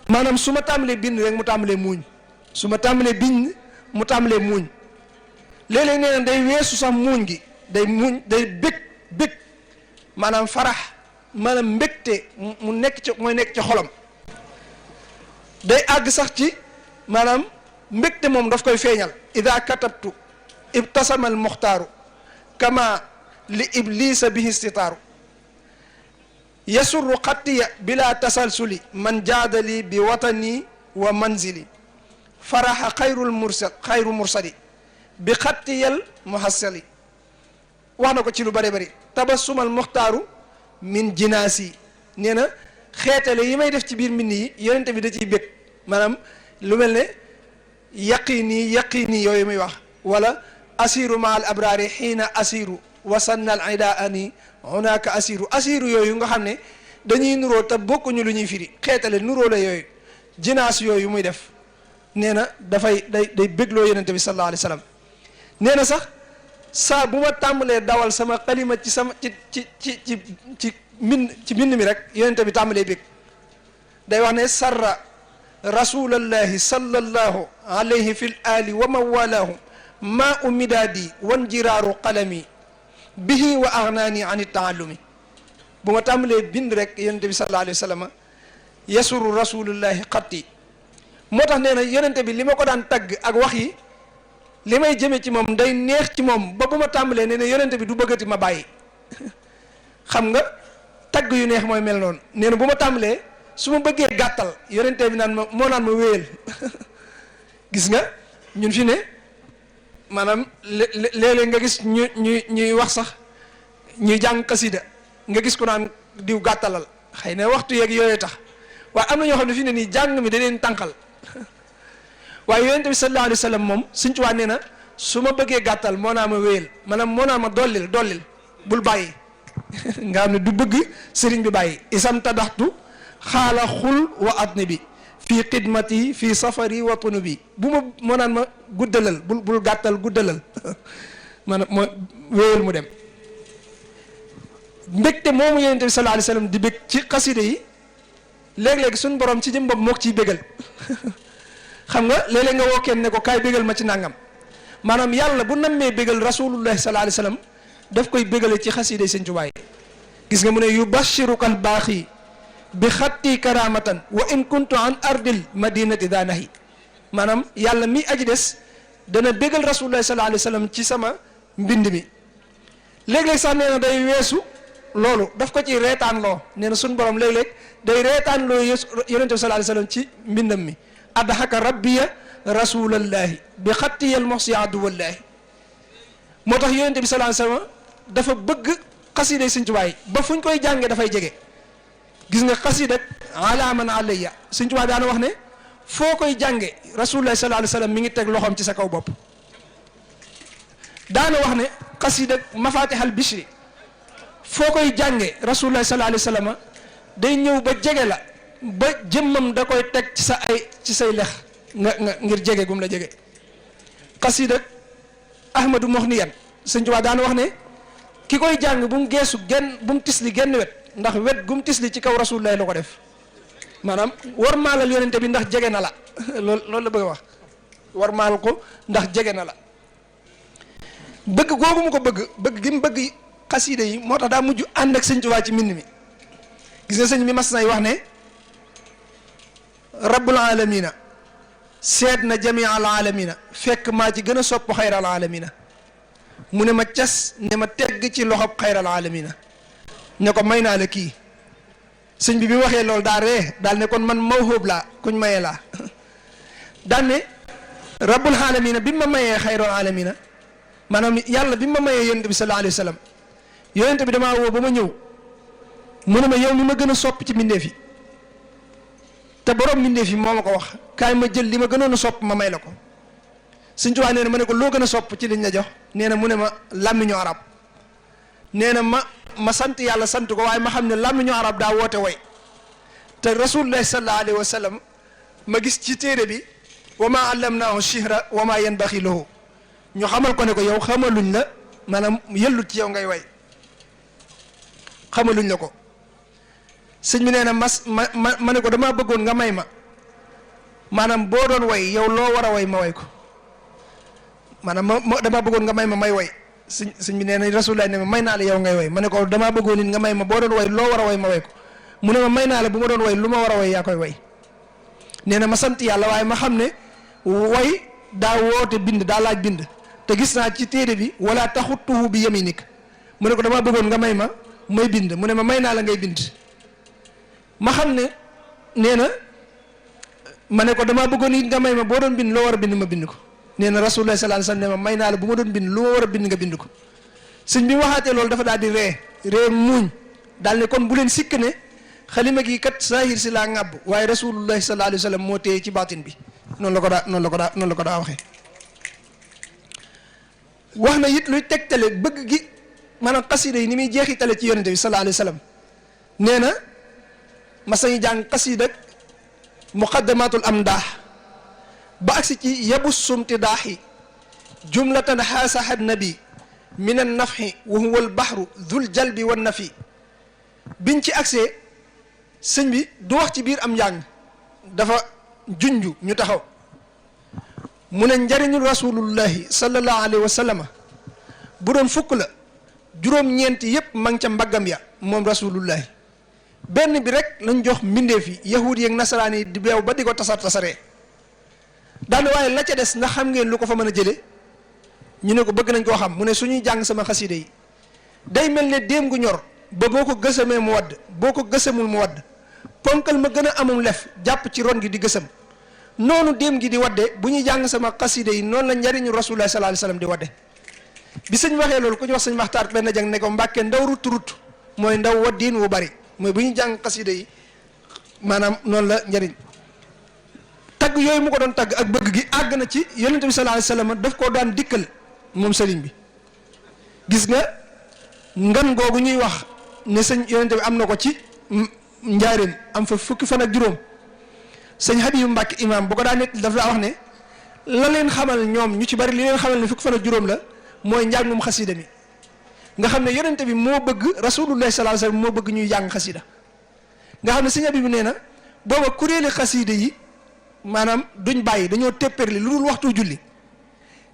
Speaker 1: maanaam su ma tàmbalee bind rek mu tàmbalee muuñ su ma tàmbalee bind mu tàmbalee muuñ léeg-léeg nee na day weesu sax muuñ gi day muuñ day bég maanaam farax maanaam mbégte mu nekk ci mooy nekk ci xolam day àgg sax ci maanaam mbégte moom daf koy feeñal ida katabtu ibtasama al muxtaaru kama li iblisa bihi istitaaru yasurru xattiya bila tasalsuli man jaadali bi watani wa manzili faraxa xayru mursali bi xattiyal muhassali wax na ko ci lu bëri bëri tabassumal muxtaaru min jinaasi nee na xeetale yi may def ci biir mbind yi yonente bi da ciy bég maanaam lu mel ne yaqini yooyu muy wax wala asiru ma al abraari xiina asiru wasanna al ida ani hunaka asiru yooyu nga xam ne dañuy nuróo te bokkuñu lu ñuy firi xeetale nuróo la yooyu jinaas yooyu muy def nee na day bégloo yonente bi sallallahu alayhi wa sallam nee na sax saa bu ma tàmbalee dawal sama xalima ci sama ci mbind mi rek yonente bi tàmbalee bég day wax ne sarra rasulallahi sallallahu alayhi fil ali wa mawalaahu ma u midaadi wan jiraaru qalami bihi wa agnaani an taallumi bu ma tàmbalee bind rek yonente bi sallallahu alayhi wa sallam yasuru rasulullahi xatti moo tax nee na yonente bi li ma ko daan tagg ak wax yi li may jëme ci moom day neex ci moom ba bu ma tàmbalee nee na yonente bi du bëggati ma bàyyi xam nga tagg yu neex mooy mel noonu nee na bu ma tàmbalee su ma bëggee gàttal yonente bi naan ma moo naan ma wéyal gis nga ñun fi ne maanaam léeg-léeg nga gis ñuy wax sax ñuy jàng xasida nga gis ko naan diw gàttalal xëy na waxtu yeeg yooyu tax waaye am na ñoo xam ne fi ne nii jàng mi da leen tànqal waaye yonente bi sallallahu alayhi wa sallam moom Sëñ Tuubaa nee na su ma bëggee gàttal moo naa ma wéyal maanaam moo naa ma dollil bul bàyyi nga xam ne du bëgg sëriñ bi bàyyi isam tadaxtu xaala xul wa adni bi fii xidmati fii safari wa tunubi bu ma moo naan ma guddalal bul gàttal guddalal maanaam moo wéyal mu dem mbégte moomu yonente bi sallallahu alayhi wa sallam di bég ci xasida yi léeg-léeg suñ borom ci jëm bopp moo ko ciy bégal xam nga léeg-léeg nga woo kenn ne ko kaay bégal ma ci nangam maanaam yàlla bu nammee bégal rasulullahi sallallahu alayhi wa sallam daf koy bégale ci xasida yi Sëñ Tuubaa yi gis nga mu ne yubashiruka al baaxi bi xatti karamatan wa in kuntu an ardil madinati daanahi maanaam yàlla mi aji des dana bégal rasulullahi sallallahu alayhi wa sallam ci sama mbind mi léeg-léeg sax nee na day weesu loolu daf ko ci reetaan loo nee na suñ borom léeg-léeg day reetaan loo yonente bi sallallahu alayhi wa sallam ci mbindam mi adhaka rabbiya rasulallahi bi xattiyal moxsi aduwallahi moo tax yonente bi sallallahu alayhi wa sallam dafa bëgg xasida Sëñ Tuubaa yi ba fuñ koy jàngee dafay jege gis nga xasida ala man alayya Sëñ Tuubaa daana wax ne foo koy jànge rasulullahi sallallahu alayhi wa sallam mi ngi teg loxoom ci sa kaw bopp daana wax ne xasida mafatihal bishri foo koy jànge rasulullahi sallallahu alayhi wa sallam day ñëw ba jege la ba jëmmam da koy teg ci say lex nga ngir jege gum la jege xasida ahmadu moxniyan Sëñ Tuubaa daana wax ne ki koy jàng bu mu geesu bu mu tisli genn wet ndax wet gum tisli ci kaw rasulullahi la ko def maanaam war maalal yonente bi ndax jege na la loolu la bëgg a wax war maal ko ndax jege na la bëgg googu mu ko bëgg gi mu bëgg xasida yi moo tax daa mujj ànd ak Sëñ Tuubaa ci mbind mi gis nga sëñ bi mas nay wax ne rabbul alamina seet na jami al alamina fekk maa ci gën a sopp xayral alamina mu ne ma cas ne ma tegg ci loxob xayral alamina ne ko may naa la kii sëñ bi mu waxee loolu daa ree daal ne kon man mawhoob laa kuñ mayee laa daal ne rabbul alamina bi ma mayee xayral alamina maanaam yàlla bi ma mayee yonente bi sallallahu alayhi wa sallam yonente bi damaa woo ba ma ñëw mu ne ma yow mi ma gën a sopp ci mbindeef yi te borom mbindeef yi moo ma ko wax kaay ma jël li ma gënoon a sopp ma may la ko Sëñ Tuubaa nee na ma ne ko loo gën a sopp ci liñ la jox nee na mu ne ma làmmiñu arab nee na ma sant yàlla sant ko waaye ma xam ne làmmiñu arab daa woote way te rasulullah sallallahu alayhi wa sallam ma gis ci téere bi wa ma allamnaahu shihra wa ma yanbaxi lahu ñu xamal ko ne ko yow xamaluñ la maanaam yëllut ci yow ngay way xamaluñ la ko. sëñ bi nee na ma ne ko damaa bëggoon nga may ma maanaam boo doon way yow loo war a way ma way ko maanaam damaa bëggoon nga may ma may way sëñ bi nee na Rasulullah ne ma may naa la yow ngay way ma ne ko damaa bëggoon nit nga may ma boo doon way loo war a way ma way ko mu ne ma may naa la bu ma doon way lu ma war a way yaa koy way. nee na ma sant yàlla waaye ma xam ne way daa woote bind daa laaj bind te gis naa ci téere bi wala taxutuhu bi yaminik mu ne ko damaa bëggoon nga may ma may bind mu ne ma may naa la ngay bind. ma xam ne nee na ma ne ko damaa bëggoon it nga may ma boo doon bind loo war a bind ma bind ko nee na Rasulullah sallallahu alayhi wasallam ne ma may naa la bu ma doon bind lu ma war a bind nga bind ko. sëñ bi waxaatee loolu dafa daal di ree muuñ daal ne kon bu leen sikk ne xalima gi kat saahir si laa ŋàbb waaye Rasulullah sallallahu alayhi wasallam moo téye ci baatin bi noonu la ko daa waxee. wax na it luy tegtale bëgg gi maanaam xasida yi ni muy jeexitale ci yonente bi sallallahu alayhi wasallam nee na ma sañu jàng xasida muqaddamatul amdaax ba agsi ci yabu sumtidaaxi jumlatan xaasahat nabi min an nafxi wa huwa al baxru dul jalbi wan nafi biñ ci agsee sëñ bi du wax ci biir am njàng dafa junju ñu taxaw mu ne njariñu rasulullahi sallallahu alayhi wa sallam bu doon fukk la juróom-ñeenti yépp ma ngi ca mbaggam ya moom rasulullahi benn bi rek lañ jox mbindeef yi yahud yi ak nasaraan yi di beew ba di ko tasaree daane waaye la ca des ndax xam ngeen lu ko fa mën a jële ñu ne ko bëgg nañ koo xam mu ne suñuy jàng sama xasida yi day mel ne déem gu ñor ba boo ko gësamee mu wadd boo ko gësamul mu wadd ponkal ma gën a amum lef jàpp ci ron gi di gësam noonu déem gi di wadde bu ñuy jàng sama xasida yi noonu la njariñu rasulullah sallallahu alayhi wasallam di wadde bi sëñ waxee loolu ku ñu wax sëñ Maxtaar benn jàng ne ko mbàkke ndaw rut mooy ndaw waddiin wu bari mooy bu ñuy jàng xasida yi maanaam noonu la njariñ tagg yooyu mu ko doon tagg ak bëgg gi àgg na ci yonente bi sallallahu alayhi wasallam daf koo daan dikkal moom sëriñ bi gis nga ngan googu ñuy wax ne sëñ yonente bi am na ko ci njaaréem am fa fukki fan ak juróom sëñ Habibu Mbàkke imam bu ko daan nett daf daa wax ne la leen xamal ñoom ñu ci bari li leen xamal ne fukki fan ak juróom la mooy njàngum xasida mi nga xam ne yonente bi moo bëgg rasulullah sallallahu alayhi wasallam moo bëgg ñuy jàng xasida nga xam ne sëñ Habibu nee na booba kuréeli xasida yi maanaam duñ bàyyi dañoo tépperli lu dul waxtu julli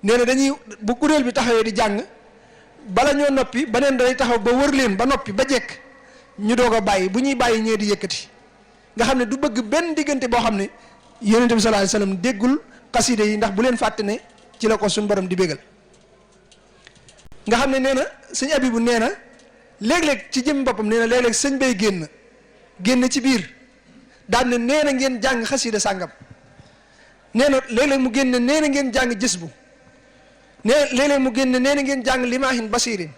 Speaker 1: nee na dañuy bu kuréel bi taxawee di jàng bala ñoo noppi beneen day taxaw ba wër leen ba noppi ba jekk ñu doog a bàyyi bu ñuy bàyyi ñee di yëkkati nga xam ne du bëgg benn diggante boo xam ne yonente bi sallallahu alayhi wasallam déggul xasida yi ndax bu leen fàtte ne ci la ko suñu borom di bégal nga xam ne nee na sëñ Abibu nee na léeg-léeg ci jëm boppam nee na léeg-léeg sëñ bay génn ci biir daan ne nee na ngeen jàng xasida sàngam nee na léeg-léeg mu génn nee na ngeen jàng jës bu léeg-léeg mu génn nee na ngeen jàng limaahin basirin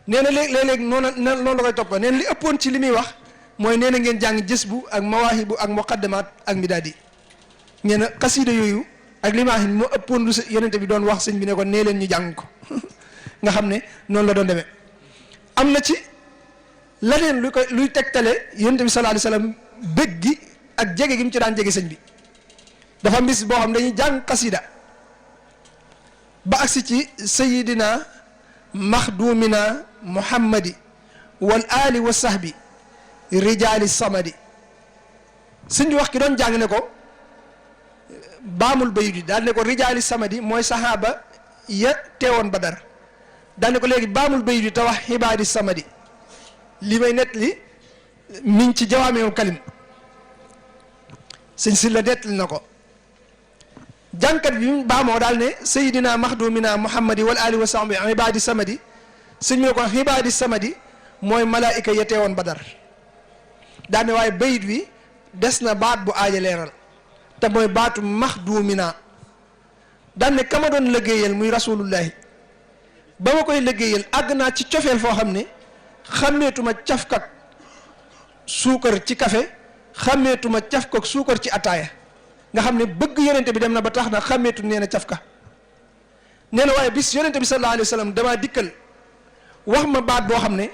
Speaker 1: nee na léeg-léeg noonu la koy toppa nee na li ëppoon ci li muy wax mooy nee na ngeen jàng jës bu ak mawaahibu ak muqaddamaat ak midaadi nee na xasida yooyu ak limaahin moo ëppoon lu yonente bi doon wax sëñ bi ne ko nee leen ñu jàng ko nga xam ne noonu la doon demee am na ci leneen luy tegtale yonente bi sallallahu alayhi wasallam bëgg gi ak jege gi mu ci daan jege sëñ bi dafa am bis boo xam dañuy jàng xasida ba agsi ci sayidina maxdumina muhammadi wal ali wa sahbi rijaali samadi sëñ bi wax ki doon jàng ne ko baamul bayit yi daal ne ko rijaali samadi mooy sahaaba ya teewoon Badar daal ne ko léegi baamul bayit yi te wax xibaadi samadi li may nett li miñ ci jawaameewul kalim sëñ si la nettali na ko jànkat bi mu baamoo daal ne sayidina maxdumina muhammadi wal ali wa sahbi xibaadi samadi sëñ bi ne ko xibaadi samadi mooy malaayika ya teewoon Badar daal ne waaye bayit wi des na baat bu aaja leeral te mooy baatu maxdumina daan ne kama doon liggéeyal muy rasulullahi ba ma koy liggéeyal àgg naa ci cofeel foo xam ne xàmmeetuma cafkak suukar ci café xàmmeetuma cafkak suukar ci ataaya nga xam ne bëgg yonente bi dem na ba tax na xàmmeetu nee na cafka nee na waaye bis yonente bi sallallahu alayhi wa sallam damaa dikkal wax ma baat boo xam ne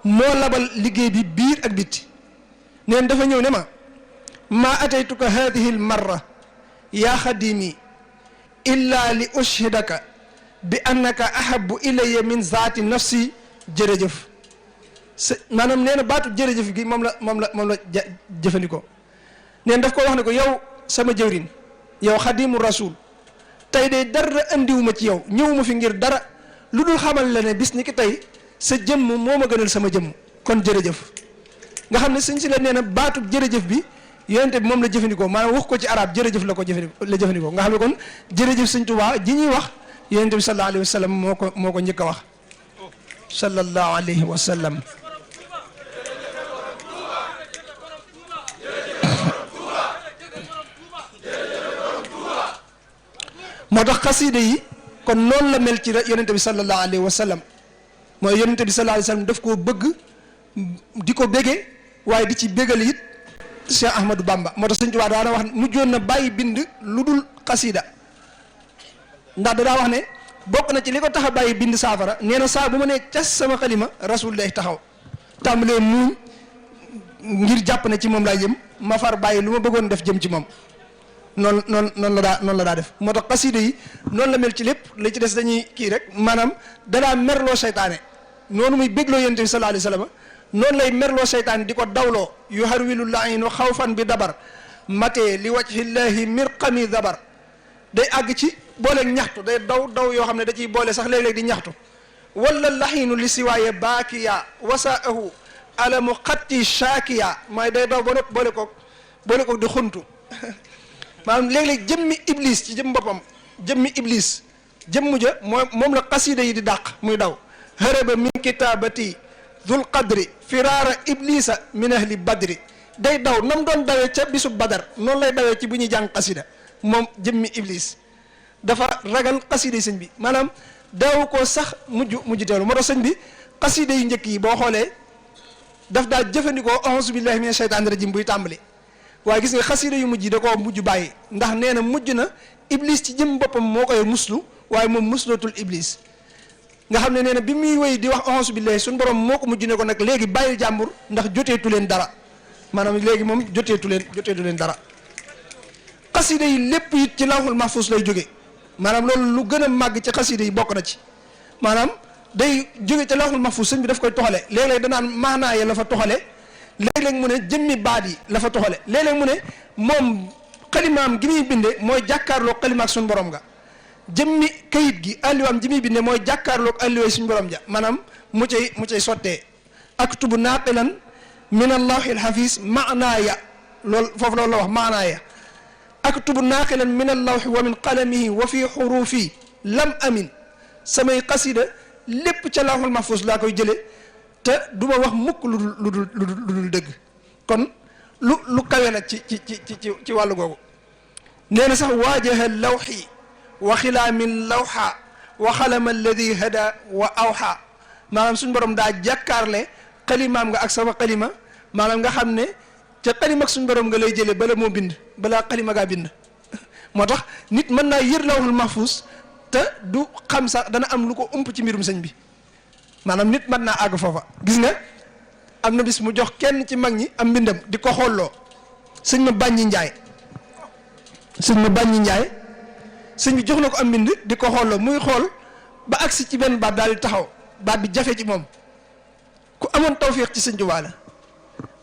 Speaker 1: moo labal liggéey bi biir ak bitti neen dafa ñëw ne ma maa ataytuka hadihi l marra yaa xadimi illa li ushhidaka bi annaka ahabu ilayya min zaati nafsi jërëjëf maanaam nee na baatu jërëjëf gi moom la jëfandikoo neen daf ko wax ne ko yow sama jëwrin yow xadimu rasul tey de dara andiwuma ci yow ñëwuma fi ngir dara lu dul xamal la ne bis ni ki tey sa jëmm moo ma gënal sama jëmm kon jërëjëf nga xam ne sëñ si la nee na baatu jërëjëf bi yonente bi moom la jëfandikoo maanaam wax ko ci arab jërëjëf la jëfandikoo nga xam ne kon jërëjëf sëñ Tuubaa ji ñuy wax yonente bi sallallahu alayhi wa sallam moo ko njëkk a wax sallallahu alayhi wa sallam moo tax xasida yi kon noonu la mel ci yonente bi sallallahu alayhi wa sallam mooy yonente bi sallallahu alayhi wa sallam daf koo bëgg di ko bége waaye di ci bégal it Cheikh Ahmadou Bamba moo tax Sëñ Tuubaa daana wax mujjoon na bàyyi bind lu dul xasida ndax daa wax ne bokk na ci li ko tax a bàyyi bind saafara nee na saa bu ma nee cas sama xalima rasul day taxaw tàmbalee muuñ ngir jàpp ne ci moom laay jëm ma far bàyyi lu ma bëggoon def jëm ci moom noonu la daa def moo tax xasida yi noonu la mel ci lépp li ci des dañuy kii rek maanaam danaa merloo seytaane noonu muy bégloo yonent bi sallallahu alayhi wa sallam noonu lay merloo seytaane di ko dawloo yu harwilu laayinu xawfan bi dabar matee li wajhillahi mirqami dabar day àgg ci booleeg ñaxtu day daw yoo xam ne da ciy boole sax léeg-léeg di ñaxtu wala laxiinu li siwaaye baakiya wasaahu alamu xatti shaakiya mooy day daw ba nopp boole koog di xuntu maanaam léeg-léeg jëmmi iblis ci jëm boppam jëmmi iblis jëmmu ja moom la xasida yi di dàq muy daw haraba min kitaabati dul qadri firaara iblisa min ahli badri day daw nam doon dawee ca bisu badar noonu lay dawee ci bu ñuy jàng xasida moom jëmmi iblis dafa ragal xasida yi sëñ bi maanaam daaw ko sax mujj teelu moo tax sëñ bi xasida yu njëkk yi boo xoolee daf daa jëfandikoo auzu billahi mina shaytaani rajim buy tàmbali waaye gis nga xasida yu mujj yi da koo mujj bàyyi ndax nee na mujj na iblis ci jëm boppam moo koy muslu waaye moom muslootul iblis nga xam ne nee na bi muy wéy di wax auzu billahi suñu borom moo ko mujj ne ko nag léegi bàyyil jàmbur ndax joteetu leen dara maanaam léegi moom joteetu leen dara xasida yi lépp it ci lawhul mahfuz lay jóge maanaam loolu lu gën a màgg ci xasida yi bokk na ci maanaam day jóge ci lawhul mahfuz sëñ bi daf koy toxale léeg-léeg danaan maanaa ya la fa toxale léeg-léeg mu ne jëmmi baat yi la fa toxale léeg-léeg mu ne moom xalimaam gi muy binde mooy jàkkaarloog xalimaak suñu borom nga jëmmi kayit gi alliwaam ji muy binde mooy jàkkaarloog alliway suñu borom ja maanaam mu cay sottee aktubu naaqilan min allahi alxafis maanaaya loolu foofu loolu la wax maanaaya aktubu naaqilan min allawhi wa min qalamihi wa fi xurufi lam amin samay xasida lépp ca lawhul mahfuz laa koy jële te du ma wax mukk lu dul dëgg kon lu kawe la ci wàllu googu nee na sax waajaha lawxi wa xilaamin lawxa wa xalama alladi hada wa awxa maanaam suñ borom daa jàkkaarle xalimaam nga ak sama xalima maanaam nga xam ne ca xalima ak suñ borom nga lay jëlee bala moo bind balaa xalima gaa bind moo tax nit mën naa yër lawhul mahfuz te du xam sax dana am lu ko ump ci mbirum sëñ bi maanaam nit mën naa àgg foofa gis nga am na bis mu jox kenn ci mag ñi am mbindam di ko xoolloo sëñ ma bàññi njaay sëñ bi jox na ko am mbind di ko xoolloo muy xool ba agsi ci benn baat daal di taxaw baat bi jafe ci moom ku amoon tawfiix ci sëñ Tuubaa la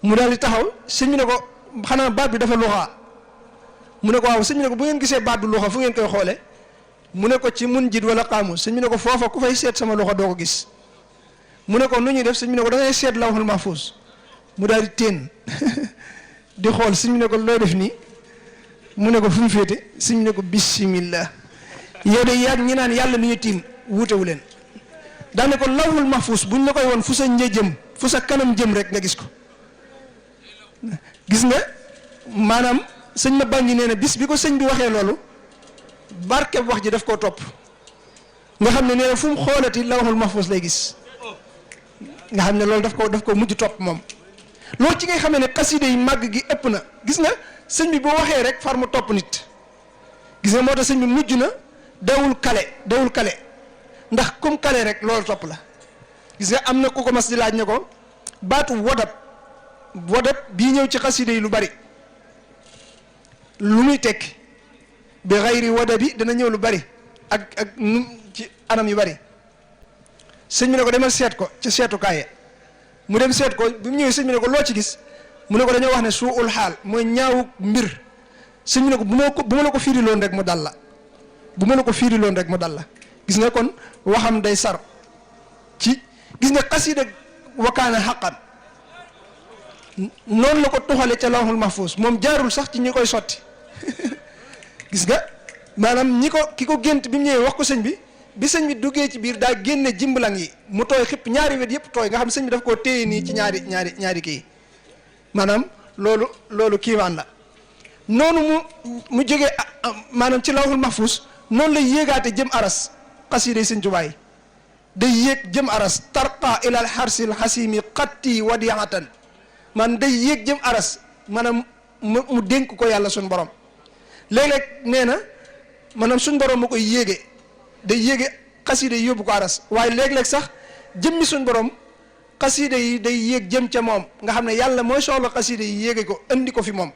Speaker 1: mu daal di taxaw sëñ bi ne ko xanaa baat bi dafa luxaa mu ne ko waaw sëñ bi ne ko bu ngeen gisee baat du luxa fu ngeen koy xoole mu ne ko ci mun jit wala xaamu sëñ bi ne ko foofa ku fay seet sama luxa doo ko gis mu ne ko nu ñuy def sëñ bi ne ko da ngay seet lawhul mahfuz mu daal di teen di xool sëñ bi ne ko loo def nii mu ne ko fu mu féete sëñ bi ne ko bismillah yow de yaag ñi naan yàlla mi ñu tiim wuutewu leen daane ko lawhul mahfuz buñ la koy woon fu sa një jëm fu sa kanam jëm rek nga gis ko gis nga maanaam sëñ ma bànji nee na bis bi ko sëñ bi waxee loolu barke wax ji daf koo topp nga xam ne nee na fu mu xoolati lawhul mahfuz lay gis nga xam ne loolu daf ko mujj topp moom loolu ci ngay xamee ne xasida yi màgg gi ëpp na gis nga sëñ bi boo waxee rek far mu topp nit gis nga moo tax sëñ bi mujj na dawul kale ndax comme kale rek loolu topp la gis nga am na ku ko mas di laaj ne ko baatu wodab bii ñëw ci xasida yi lu bari lu muy tekki bi xayri wadabi dana ñëw lu bari ak nu ci anam yu bari sëñ bi ne ko demal seet ko ci seetukaay mu dem seet ko bi mu ñëwee sëñ bi ne ko loo ci gis mu ne ko dañoo wax ne suul xaal mooy ñaawu mbir sëñ bi ne ko bu ma la ko fiiriloon rek mu dal la bu ma la ko fiiriloon rek mu dal la gis nga kon waxam day sar ci gis nga xasida wakaana xaqan noonu la ko tuxale ca lawhul mahfuz moom jaarul sax ci ñi koy sotti gis nga maanaam ki ko gént bi mu ñëwee wax ko sëñ bi sëñ bi duggee ci biir daa génne jimbalang yi mu tooy xipp ñaari wet yëpp tooy nga xam sëñ bi daf koo téye nii ci ñaari kii maanaam loolu kiimaan la noonu mu jógee maanaam ci lawhul mahfuz noonu la yéegaate jëm aras xasiida sëñ Tuubaa yi day yéeg jëm aras tarqa ilal xarsil xasimi xatti wadiatan man day yéeg jëm aras maanaam mu dénk ko yàlla suñ borom léeg-léeg nee na maanaam suñ borom mu koy yéege day yéege xasiida yi yóbbu ko aras waaye léeg-léeg sax jëmmi suñ borom xasiida yi day yéeg jëm ca moom nga xam ne yàlla mooy soxla xasiida yi yéege ko andi ko fi moom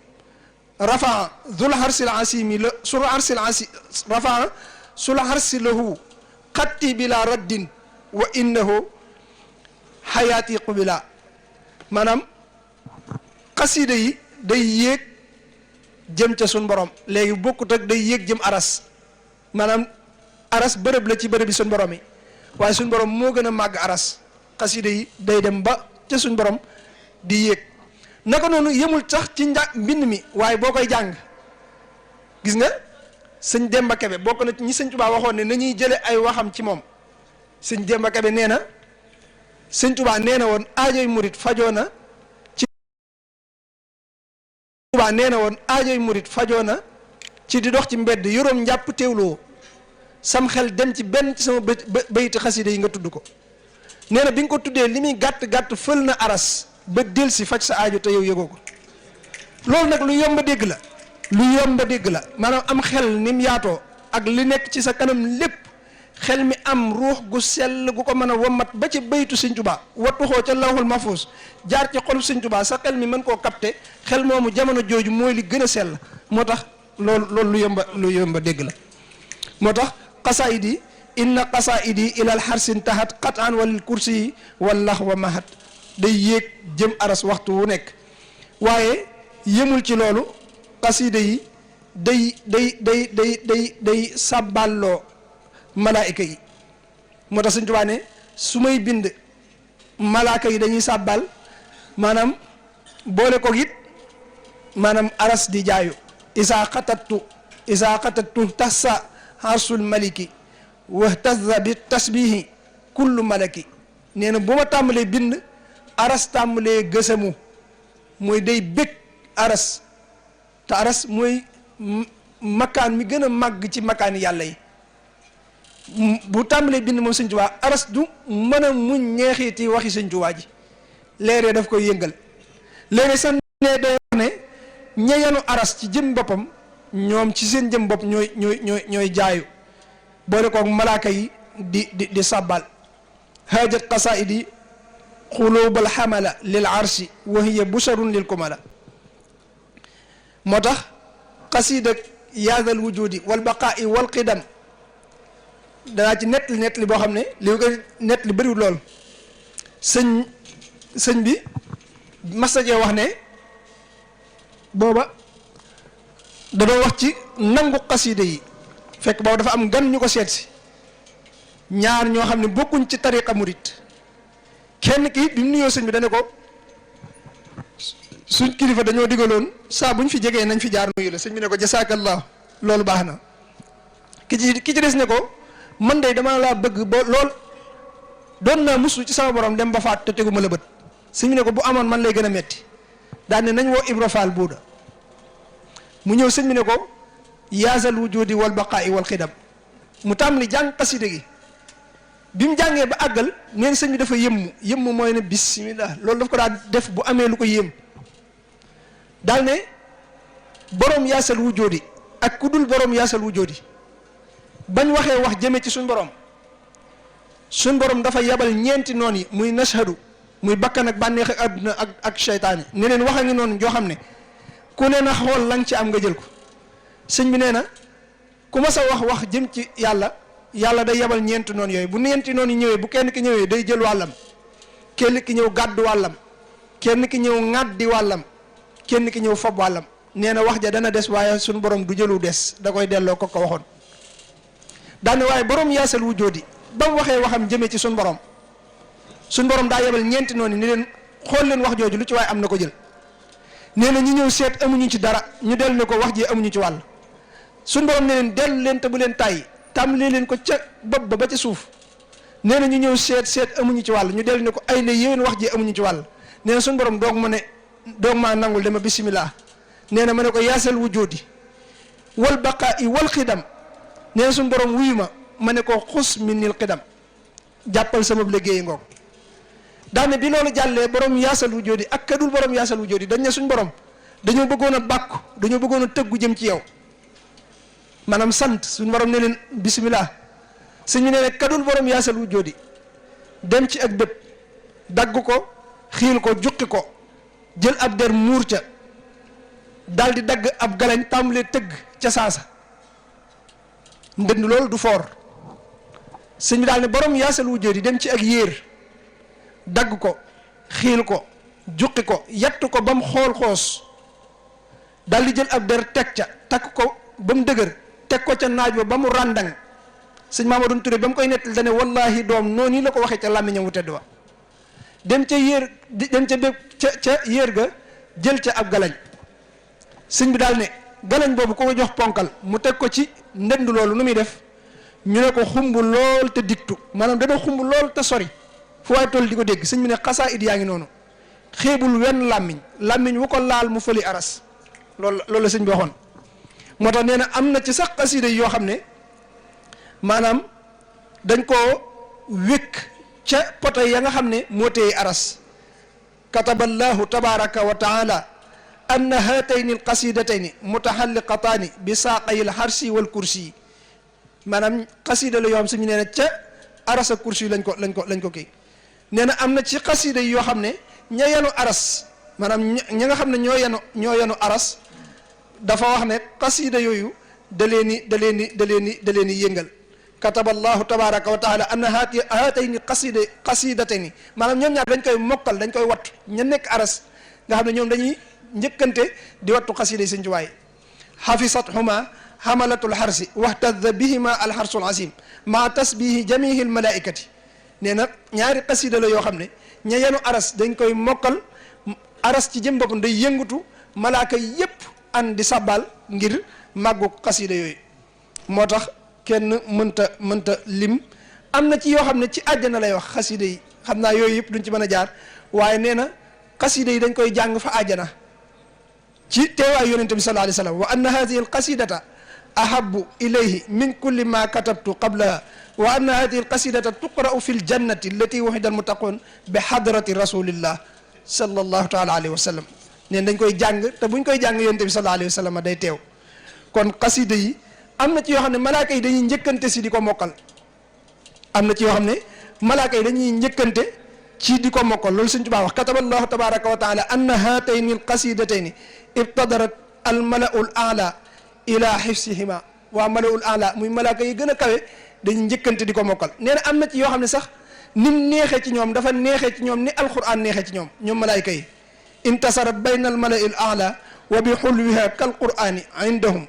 Speaker 1: rafaa zul harsil asimi la sul harsil asi rafaa sul harsi lahu xatti bila raddin wa innahu xayaati qubila maanaam xasiida yi day yéeg jëm ca suñ borom léegi bokkut ak day yéeg jëm aras maanaam aras bërëb la ci bërëb bi suñ borom yi waaye suñ borom moo gën a màgg aras xasiida yi day dem ba ca suñ borom di yéeg naka noonu yemul sax ci mbind mi waaye boo koy jàng gis nga sëñ Demba Kebe bokk na ñi sëñ Tuubaa waxoon ne nañuy jële ay waxam ci moom sëñ Demba Kebe nee na sëñ Tuubaa nee na woon aajoy murit fajoo na ci Tuubaa nee na woon aajoy murit fajoo na ci di dox ci mbedd yoroom njàpp teewloo sam xel dem ci benn ci sama bayti xasida yi nga tudd ko nee na bi nga ko tuddee li muy gàtt fël na aras ba del si faj sa aajo te yow yëgoo ko loolu nag lu yomba dégg la maanaam am xel ni mu yaatoo ak li nekk ci sa kanam lépp xel mi am ruux gu sell gu ko mën a wommat ba ci baytu Sëñ Tuubaa wattuxoo ca lawhul mahfuz jaar ci xolu Sëñ Tuubaa sa xel mi mën koo capter xel moomu jamono jooju mooy li gën a sell moo tax loolu lu yomba dégg la moo tax xasaayid yi inna xasaayid yi ilal xarsin taxat xataan walil kursi yi wallax wa mahat day yéeg jëm aras waxtu wu nekk waaye yemul ci loolu xasida yi day sàbballoo malaayika yi moo tax Sëñ Tuubaa ne su may bind malaaka yi dañuy sàbbal maanaam boole ko it maanaam aras di jaayu isaa xatattu tassa arsul maliki wahtazza bi tasbihi kullu malaki nee na bu ma tàmbalee bind aras tàmbalee gësamu mooy day bég aras te aras mooy makkaan mi gën a màgg ci makkaani yàlla yi bu tàmbalee bind moom Sëñ Tuubaa aras du mën a muñ ñeexiiti waxi Sëñ Tuubaa ji léeg-léeg daf koy yëngal léeg-léeg sax ne day wax ne ñeyanu aras ci jëm boppam ñoom ci seen jëm bopp ñooy jaayu boole koog malaaka yi di sàbbal haajat qasaidi xulubal xamala lil arshi wa hiya busharun lil kumala moo tax xasida yaadal wujudi wal baqaa'i wal qidam danaa ci nettali boo xam ne li ko nettali bëriwul lool sëñ bi masajee wax ne booba da doon wax ci nangu xasida yi fekk boobu dafa am gan ñu ko seet si ñaar ñoo xam ne bokkuñ ci tariqa murit kenn ki bi mu nuyoo sëñ bi dane ko suñ kilifa dañoo digaloon saa buñ fi jegee nañ fi jaar nuyu la sëñ bi ne ko jasaakallah loolu baax na ki ci des ne ko man de dama laa bëgg ba lool doon naa musu ci sama borom dem ba faat te teguma la bët sëñ bi ne ko bu amoon man lay gën a metti daan ne nañ woo Ibra Faal Buuda mu ñëw sëñ bi ne ko yaasal wujudi wal baqaa'i wal xidam mu tàmbali jàng xasida gi bi mu jàngee ba àggal neen sëñ bi dafa yëmm mooy ne bismillah loolu daf ko daa def bu amee lu ko yéem daal ne borom yaasal wujudi ak ku dul borom yaasal wujudi bañ waxee wax jëme ci suñ borom dafa yabal ñeenti noon yi muy nashhadu muy bakkan ak bànneex ak àdduna ak seytaane ne leen wax a ngi noonu joo xam ne ku ne na xool lang ci am nga jël ko sëñ bi nee na ku ma sa wax jëm ci yàlla day yabal ñeenti noonu yooyu bu ñeenti noonu yi ñëwee bu kenn ki ñëwee day jël wàllam kenn ki ñëw gàddu wàllam kenn ki ñëw ŋàddi wàllam kenn ki ñëw fob wàllam nee na wax ja dana des waaye suñu borom du jëlu des da koy delloo ko waxoon daane waaye borom yaasal wu jóodi ba mu waxee waxam jëmee ci suñu borom daa yebal ñeenti noonu ni leen xool leen wax jooju lu ci waaye am na ko jël nee na ñu ñëw seet amuñu ci dara ñu dellu ne ko wax ji amuñu ci wàll suñu borom ne leen dellu leen te bu leen tàyyi tàmbalee leen ko ca bopp ba ca suuf nee na ñu ñëw seet amuñu ci wàll ñu dellu ne ko ay la yéwén wax ji amuñu ci wàll nee na suñu borom doog maa nangul dama bisimilah nee na ma ne ko yaasal wujudi wal baqaa'i wal xidam nee na suñu borom wuyu ma ne ko xus minil xidam jàppal sama liggéey ngoog daane bi loolu jàllee borom yaasal wujudi ak kadul borom yaasal wujudi dañ ne suñu borom dañoo bëggoon a bàkku dañoo bëggoon a tëggu jëm ci yow maanaam sant suñu borom ne leen bisimilah suñu ne kadul borom yaasal wujudi dem ci ak dëpp dagg ko xiil ko juqi ko jël ab der muur ca daal di dagg ab galañ tàmbalee tëgg ca saasa ndënd loolu du foor sëñ bi daal ne borom yaasal wujjóot yi dem ci ak yéer dagg ko xiil ko juqi ko yatt ko ba mu xoos daal di jël ab der teg ca takk ko ba mu dëgër teg ko ca naaj ba mu ràndang sëñ Mamadou Touré ba mu koy nettal dane wallahi doom noonu nii la ko waxee ca làmmiñam wu tedd wa dem ca yéer ca yéer ga jël ca ab galañ sëñ bi daal ne galañ boobu ko jox ponkal mu teg ko ci ndënd loolu nu muy def ñu ne ko xumb lool te diktu maanaam dana xumb lool te sori fu waay toll di ko dégg sëñ bi ne xasaa it yaa ngi noonu xeebul wenn làmmiñ wu ko laal mu fëli aras loolu la sëñ bi waxoon moo tax nee na am na ci sax xasida yoo xam ne maanaam dañ koo wékk ca poto ya nga xam ne moo téye aras kataballahu tabaraka wa taala anna hatayni alqasidatayni mutaxalliqataani bi saaqayi alxarsi wal kursi maanaam xasida la yoo xam suñu nee na ca aras ak kursi lañ ko kii nee na am na ci xasida yi yoo xam ne ña yenu aras maanaam ña nga xam ne ñoo yenu aras dafa wax ne xasida yooyu da leen i yëngal kataballahu tabaraka wa taala anna hatayni qasidatayni maanaam ñoom ñaar dañ koy mokkal dañ koy wattu ña nekk aras nga xam ne ñoom dañuy njëkkante di wattu xasida yi sëñ Tuubaa yi xafisathuma hamalatul xarsi wahtadda bihima alxarsul asim maa tasbihi jamihi almalaikati nee na ñaari xasida la yoo xam ne ña yenu aras dañ koy mokkal aras ci jëm boppam day yëngutu malaaka yépp an di sabbal ngir màggu xasida yooyu moo tax kenn mënta lim am na ci yoo xam ne ci àjjana lay wax xasida yi xam naa yooyu yëpp duñ ci mën a jaar waaye nee na xasida yi dañ koy jàng fa àjjana ci teewaay yonente bi sallallahu alayhi wa sallam wa anna hadihi alqasidata ahabu ilayhi min kulli ma katabtu qablaha wa anna hadihi alqasidata tuqra'u fi ljannati allati wuhida almuttaqun bi hadrati rasulillah sallallahu taala alayhi wa sallam neen dañ koy jàng te buñ koy jàng yonente bi sallallahu alayhi wa sallam day teew kon xasida yi am na ci yoo xam ne malaaka yi dañuy njëkkante si di ko mokkal am na ci yoo xam ne malaaka yi dañuy njëkkante ci di ko mokkal loolu Sëñ Tuubaa wax kataballahu tabaraka wa taala anna hatayni alqasidatayni ibtadarat almalaul ala ila xifsihima waa malaul ala muy malaaka yi gën a kawe dañuy njëkkante di ko mokkal nee na am na ci yoo xam ne sax nim neexee ci ñoom dafa neexee ci ñoom ni alquran neexee ci ñoom malaayka yi intasarat bayna almalail ala wa bi xulwiha kal qurani indahum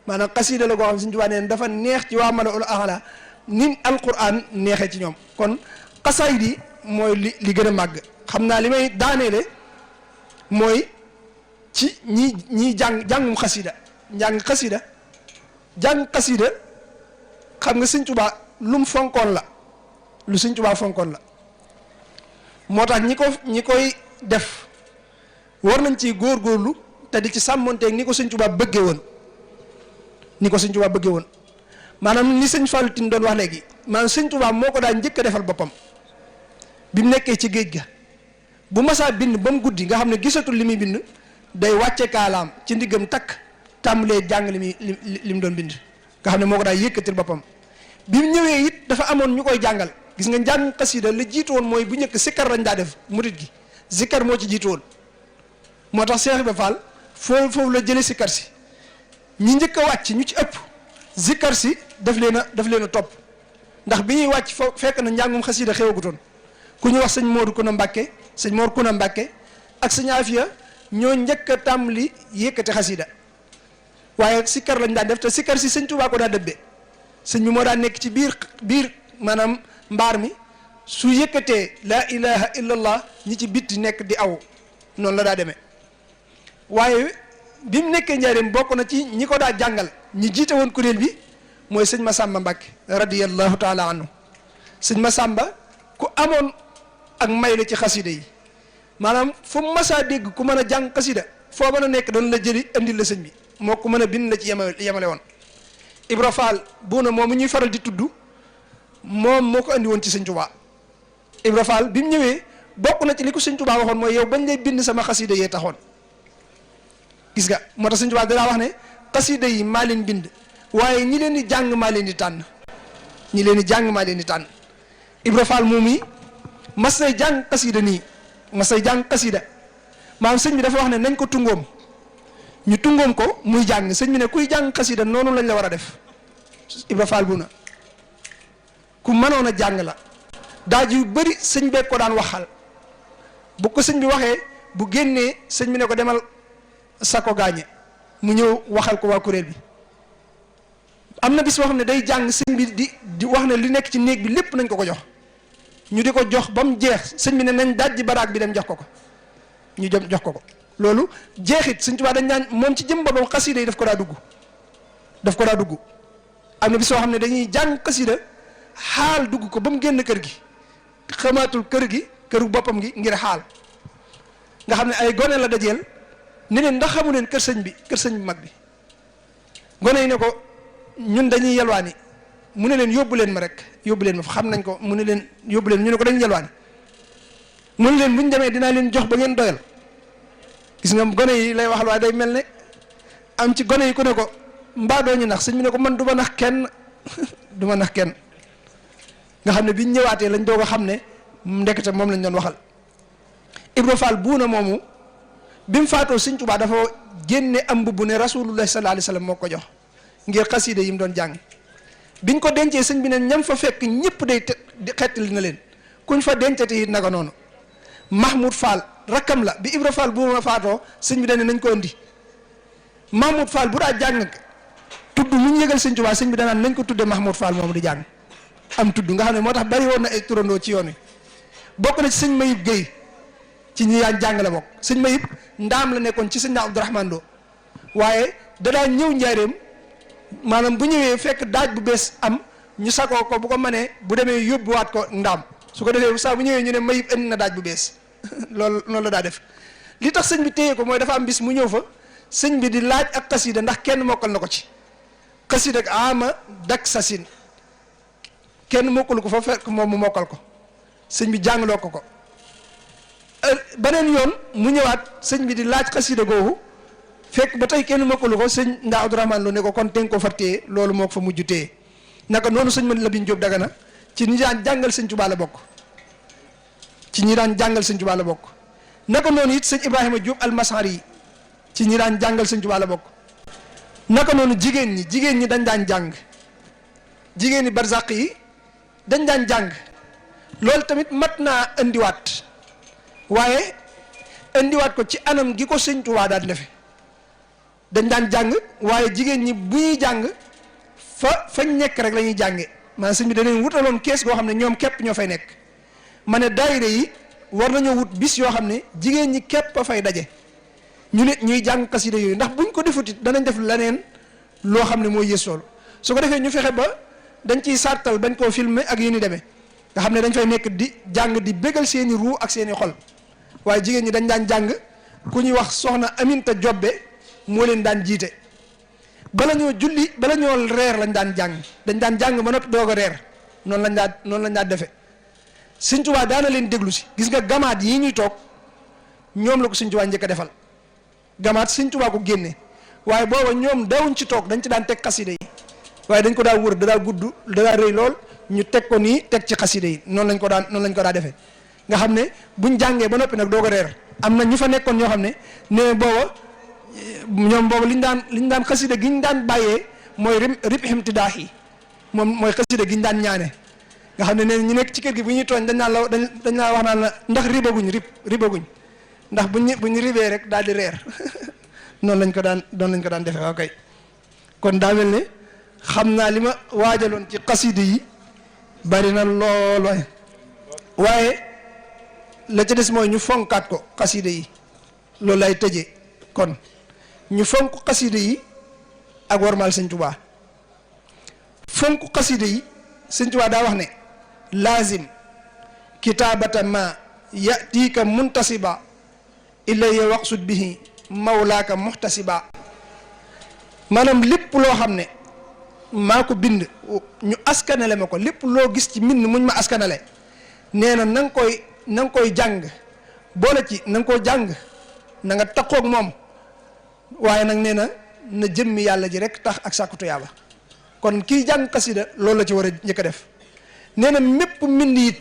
Speaker 1: maanaam xasida la goo xam Sëñ Tuubaa neen dafa neex ci waa malaul ala ni alquran neexee ci ñoom kon xasaayid yi mooy li gën a màgg xam naa li may daaneele mooy ci ñiy jàngum xasida jàng xasida xam nga Sëñ Tuubaa lu mu fonkoon la lu Sëñ Tuubaa fonkoon la moo tax ñi koy def war nañ ci góorgóorlu te di ci sàmmonteeg ni ko Sëñ Tuubaa bëggee woon maanaam ni sëñ Fallou Tine doon wax léegi maanaam Sëñ Tuubaa moo ko daan njëkk a defal boppam bi mu nekkee ci géej ga bu masaa bind ba mu guddi nga xam ne gisatul li muy bind day wàcce kaalaam ci ndiggam takk tàmbalee jàng li mu doon bind nga xam ne moo ko daan yëkkatil boppam bi mu ñëwee it dafa amoon ñu koy jàngal gis nga njàng xasida la jiitu woon mooy bu njëkk sikkar lañ daa def murit gi sikkar moo ci jiitu woon moo tax Cheikh Ibra Fall foofu la jëlee sikkar si ñi njëkk a wàcc ñu ci ëpp sikkar si daf leen a topp ndax bi ñuy wàcc fekk na njàngum xasida xewagutoon ku ñu wax sëñ Modou Kuna Mbàkke sëñ Mor Kuna Mbàkke ak sëñ Afiya ñoo njëkk a tàmbali yëkkati xasida waaye sikkar lañ daan def te sikkar si sëñ Tuubaa ko daa dëbbe sëñ bi moo daan nekk ci biir maanaam mbaar mi su yëkkatee laa ilaha illallah ñi ci bitti nekk di aw noonu la daa demee waaye bi mu nekkee njaareem bokk na ci ñi ko daa jàngal ñi jiite woon kuréel bi mooy sëñ Masamba Mbàkke radiyallahu taala anhu sëñ Masamba ku amoon ak may la ci xasida yi maanaam fu masaa dégg ku mën a jàng xasida foo mën a nekk doon la jëli andil la sëñ bi moo ko mën a bind la ci yemale woon Ibra Fall bu na moom ñuy faral di tudd moom moo ko andi woon ci sëñ Tuubaa Ibra Fall bi mu ñëwee bokk na ci li ko sëñ Tuubaa waxoon mooy yow bañ lay bind sama xasida yee taxoon gis nga moo tax sëñ Tuubaa danaa wax ne xasida yi maa leen bind waaye ñi leen di jàng maa leen di tànn ñi leen di jàng maa leen di tànn Ibra Fall moom yi mas nay jàng xasida nii mas nay jàng xasida maanaam sëñ bi dafa wax ne nañ ko tungoom ñu tungoom ko muy jàng sëñ bi ne kuy jàng xasida noonu lañ la war a def Ibra Fall bu na ku mënoon a jàng la daaj yu bëri sëñ bee ko daan waxal bu ko sëñ bi waxee bu génnee sëñ bi ne ko demal sa ko gaañe mu ñëw waxal ko waa kuréel bi am na bis boo xam ne day jàng sëñ bi di wax ne li nekk ci néeg bi lépp nañ ko jox ñu di ko jox ba mu jeex sëñ bi ne nañ dajji baraag bi dem jox ko ñu jëm jox ko loolu jeexit sëñ Tuubaa dañ naan moom ci jëm boppam xasida yi daf ko daa dugg am na bis boo xam ne dañuy jàng xasida xaal dugg ko ba mu génn kër gi xamaatul kër gi këru boppam gi ngir xaal nga xam ne ay gone la dajeel ne leen ndax xamu leen kër sëñ bi mag bi gone yi ne ko ñun dañuy yelwaani mu ne leen yóbbu leen ma rek yóbbu leen ma fa xam nañ ko mu ne leen yóbbu leen ñu ne ko dañuy yelwaani mu ne leen bu ñu demee dinaa leen jox ba ngeen doyal gis nga gone yi lay waxal waaye day mel ne am ci gone yi ku ne ko mbaa doo ñu nax sëñ bi ne ko man du ma nax kenn du ma nax kenn nga xam ne biñ ñëwaatee lañ doog a xam ne ndekete moom lañ doon waxal Ibra Fall buuna moomu bi mu faatoo sëñ Tuubaa dafa génne am mbubb ne rasulullah sallallahu alayhi wa sallam moo ko jox ngir xasida yi mu doon jàng biñ ko dencee sëñ bi ne ñam fa fekk ñëpp day xettali na leen kuñ fa dencate it naka noonu Mahmoud Fall rakkam la bi Ibra Fall bu ma faatoo sëñ bi dañ ne nañ ko indi Mahmoud Fall bu daa jàng tudd mu ñu yëgal sëñ Tuubaa sëñ bi danaan nañ ko tudde Mahmoud Fall moomu di jàng am tudd nga xam ne moo tax bari woon na ay turandoo ci yoon wi bokk na ci sëñ Mayib Guèye ci ñi daan jàng la bokk sëñ Mayib ndaam la nekkoon ci sëñ na Abdourahmane Lo waaye da daa ñëw njaareem maanaam bu ñëwee fekk daaj bu bees am ñu sakoo ko bu ko mënee bu demee yóbbuwaat ko ndaam su ko defee saa bu ñëwee ñu ne Mayib indi na daaj bu bees loolu la daa def li tax sëñ bi téye ko mooy dafa am bis mu ñëw fa sëñ bi di laaj ak xasida ndax kenn mokkal na ko ci xasida ak ama dak sasin kenn mokkalu ko fa fekk moom mu mokkal ko sëñ bi jàngloo ko beneen yoon mu ñëwaat sëñ bi di laaj xasida googu fekk ba tey kenn mokkalu ko sëñ ndaa Abdourahmane Lo ne ko kon ten ko fa téye loolu moo ko fa mujj téye naka noonu sëñ Madi Lamin Jóob Dagana ci ñi daan jàngal sëñ Tuubaa la bokk naka noonu it sëñ Ibrahima Jóob Almasari yi ci ñi daan jàngal sëñ Tuubaa la bokk naka noonu jigéen ñi dañ daan jàng jigéen ñi barzaq yi dañ daan jàng loolu tamit mat naa indiwaat waaye indiwaat ko ci anam gi ko sëñ Tuubaa daan defe dañ daan jàng waaye jigéen ñi bu ñuy jàng fañ nekk rek la ñuy jànge maanaam sëñ bi danañ wutaloon kees goo xam ne ñoom képp ñoo fay nekk ma ne daayira yi war nañoo wut bis yoo xam ne jigéen ñi képp a fay daje ñu ne ñuy jàng xasida yooyu ndax buñ ko defut it danañ def leneen loo xam ne mooy yées loolu su ko defee ñu fexe ba dañ ciy sartal bañ koo filmer ak yu ni demee nga xam ne dañ fay nekk di jàng di bégal seeni ruu ak seeni xol waaye jigéen ñi dañ daan jàng ku ñuy wax soxna Aminta Jobbe moo leen daan jiite bala ñoo julli bala ñoo reer lañ daan jàng dañ daan jàng ba noppi doog a reer noonu lañ daan defe Sëñ Tuubaa daana leen déglu si gis nga gamaat yi ñuy toog ñoom la ko Sëñ Tuubaa njëkk a defal gamaat Sëñ Tuubaa ko génne waaye booba ñoom dawuñ ci toog dañ ci daan teg xasida yi waaye dañ ko daa wër da daa gudd da daa rëy lool ñu teg ko nii teg ci xasida yi noonu lañ ko daa defee nga xam ne buñ jàngee ba noppi nag doog a reer am na ñu fa nekkoon ñoo xam ne booba ñoom booba liñ daan xasida gi ñu daan bàyyee mooy rib ximtidaax yi moom mooy xasida gi ñu daan ñaane nga xam ne nee ñu nekk ci kër gi bu ñuy tooñ dañ naa wax naan la ndax ribaguñ ndax buñ ribee rek daal di reer noonu lañ ko daan defee waaw kay kon daa mel ne xam naa li ma waajaloon ci xasida yi bari na lool waaye la ca des mooy ñu fonkaat ko xasida yi loolu lay tëjee kon ñu fonk xasida yi ak warmaal sëñ Tuubaa fonk xasida yi sëñ Tuubaa daa wax ne laazim kitaabata ma yatiika muntasiba ilayya waqsud bihi mawlaaka muhtasiba maanaam lépp loo xam ne maa ko bind ñu askanale ma ko lépp loo gis ci mbind muñ ma askanale nee na na nga koy jàng boole ci na nga koo jàng na nga takkoog moom waaye nag nee na jëmmi yàlla ji rek tax ak sàkkutu yàlla kon kiy jàng xasida loolu la ci war a njëkk a def nee na mépp mbind it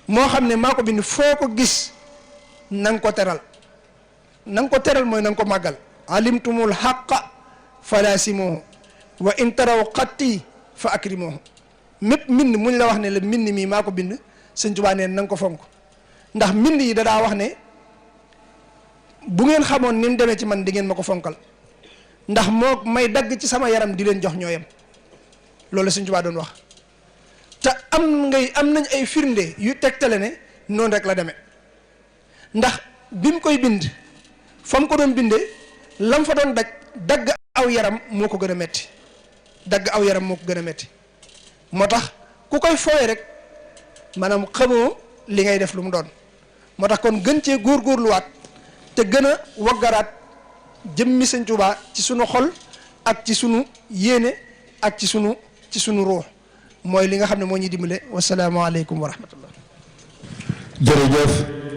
Speaker 1: moo xam ne maa ko bind foo ko gis na nga ko teral na nga ko teral mooy na nga ko màggal alimtumul xaqa fala simuhu wa in taraw xatti fa akrimuhu mépp mbind muñ la wax ne la mbind mii maa ko bind sëñ Tuubaa neen na nga ko fonk ndax mbind yi dadaa wax ne bu ngeen xamoon ni mu demee ci man di ngeen ma ko fonkal ndax moo may dagg ci sama yaram di leen jox ñooyam loolu sëñ Tuubaa doon wax te am nañ ay firnde yu tegtale ne noonu rek la demee ndax bi mu koy bind fa mu ko doon bindee lam fa doon dagg aw yaram moo ko gën a metti moo tax ku koy fooye rek maanaam xamoo li ngay def lu mu doon moo tax kon gën cee góorgóorluwaat te gën a waggaraat jëmmi sëñ Tuubaa ci sunu xol ak ci sunu yéene ak ci sunu ruux mooy li nga xam ne moo ñuy dimbale wasalaamaaleykum wa rahmatullah.
Speaker 2: jërëjëf.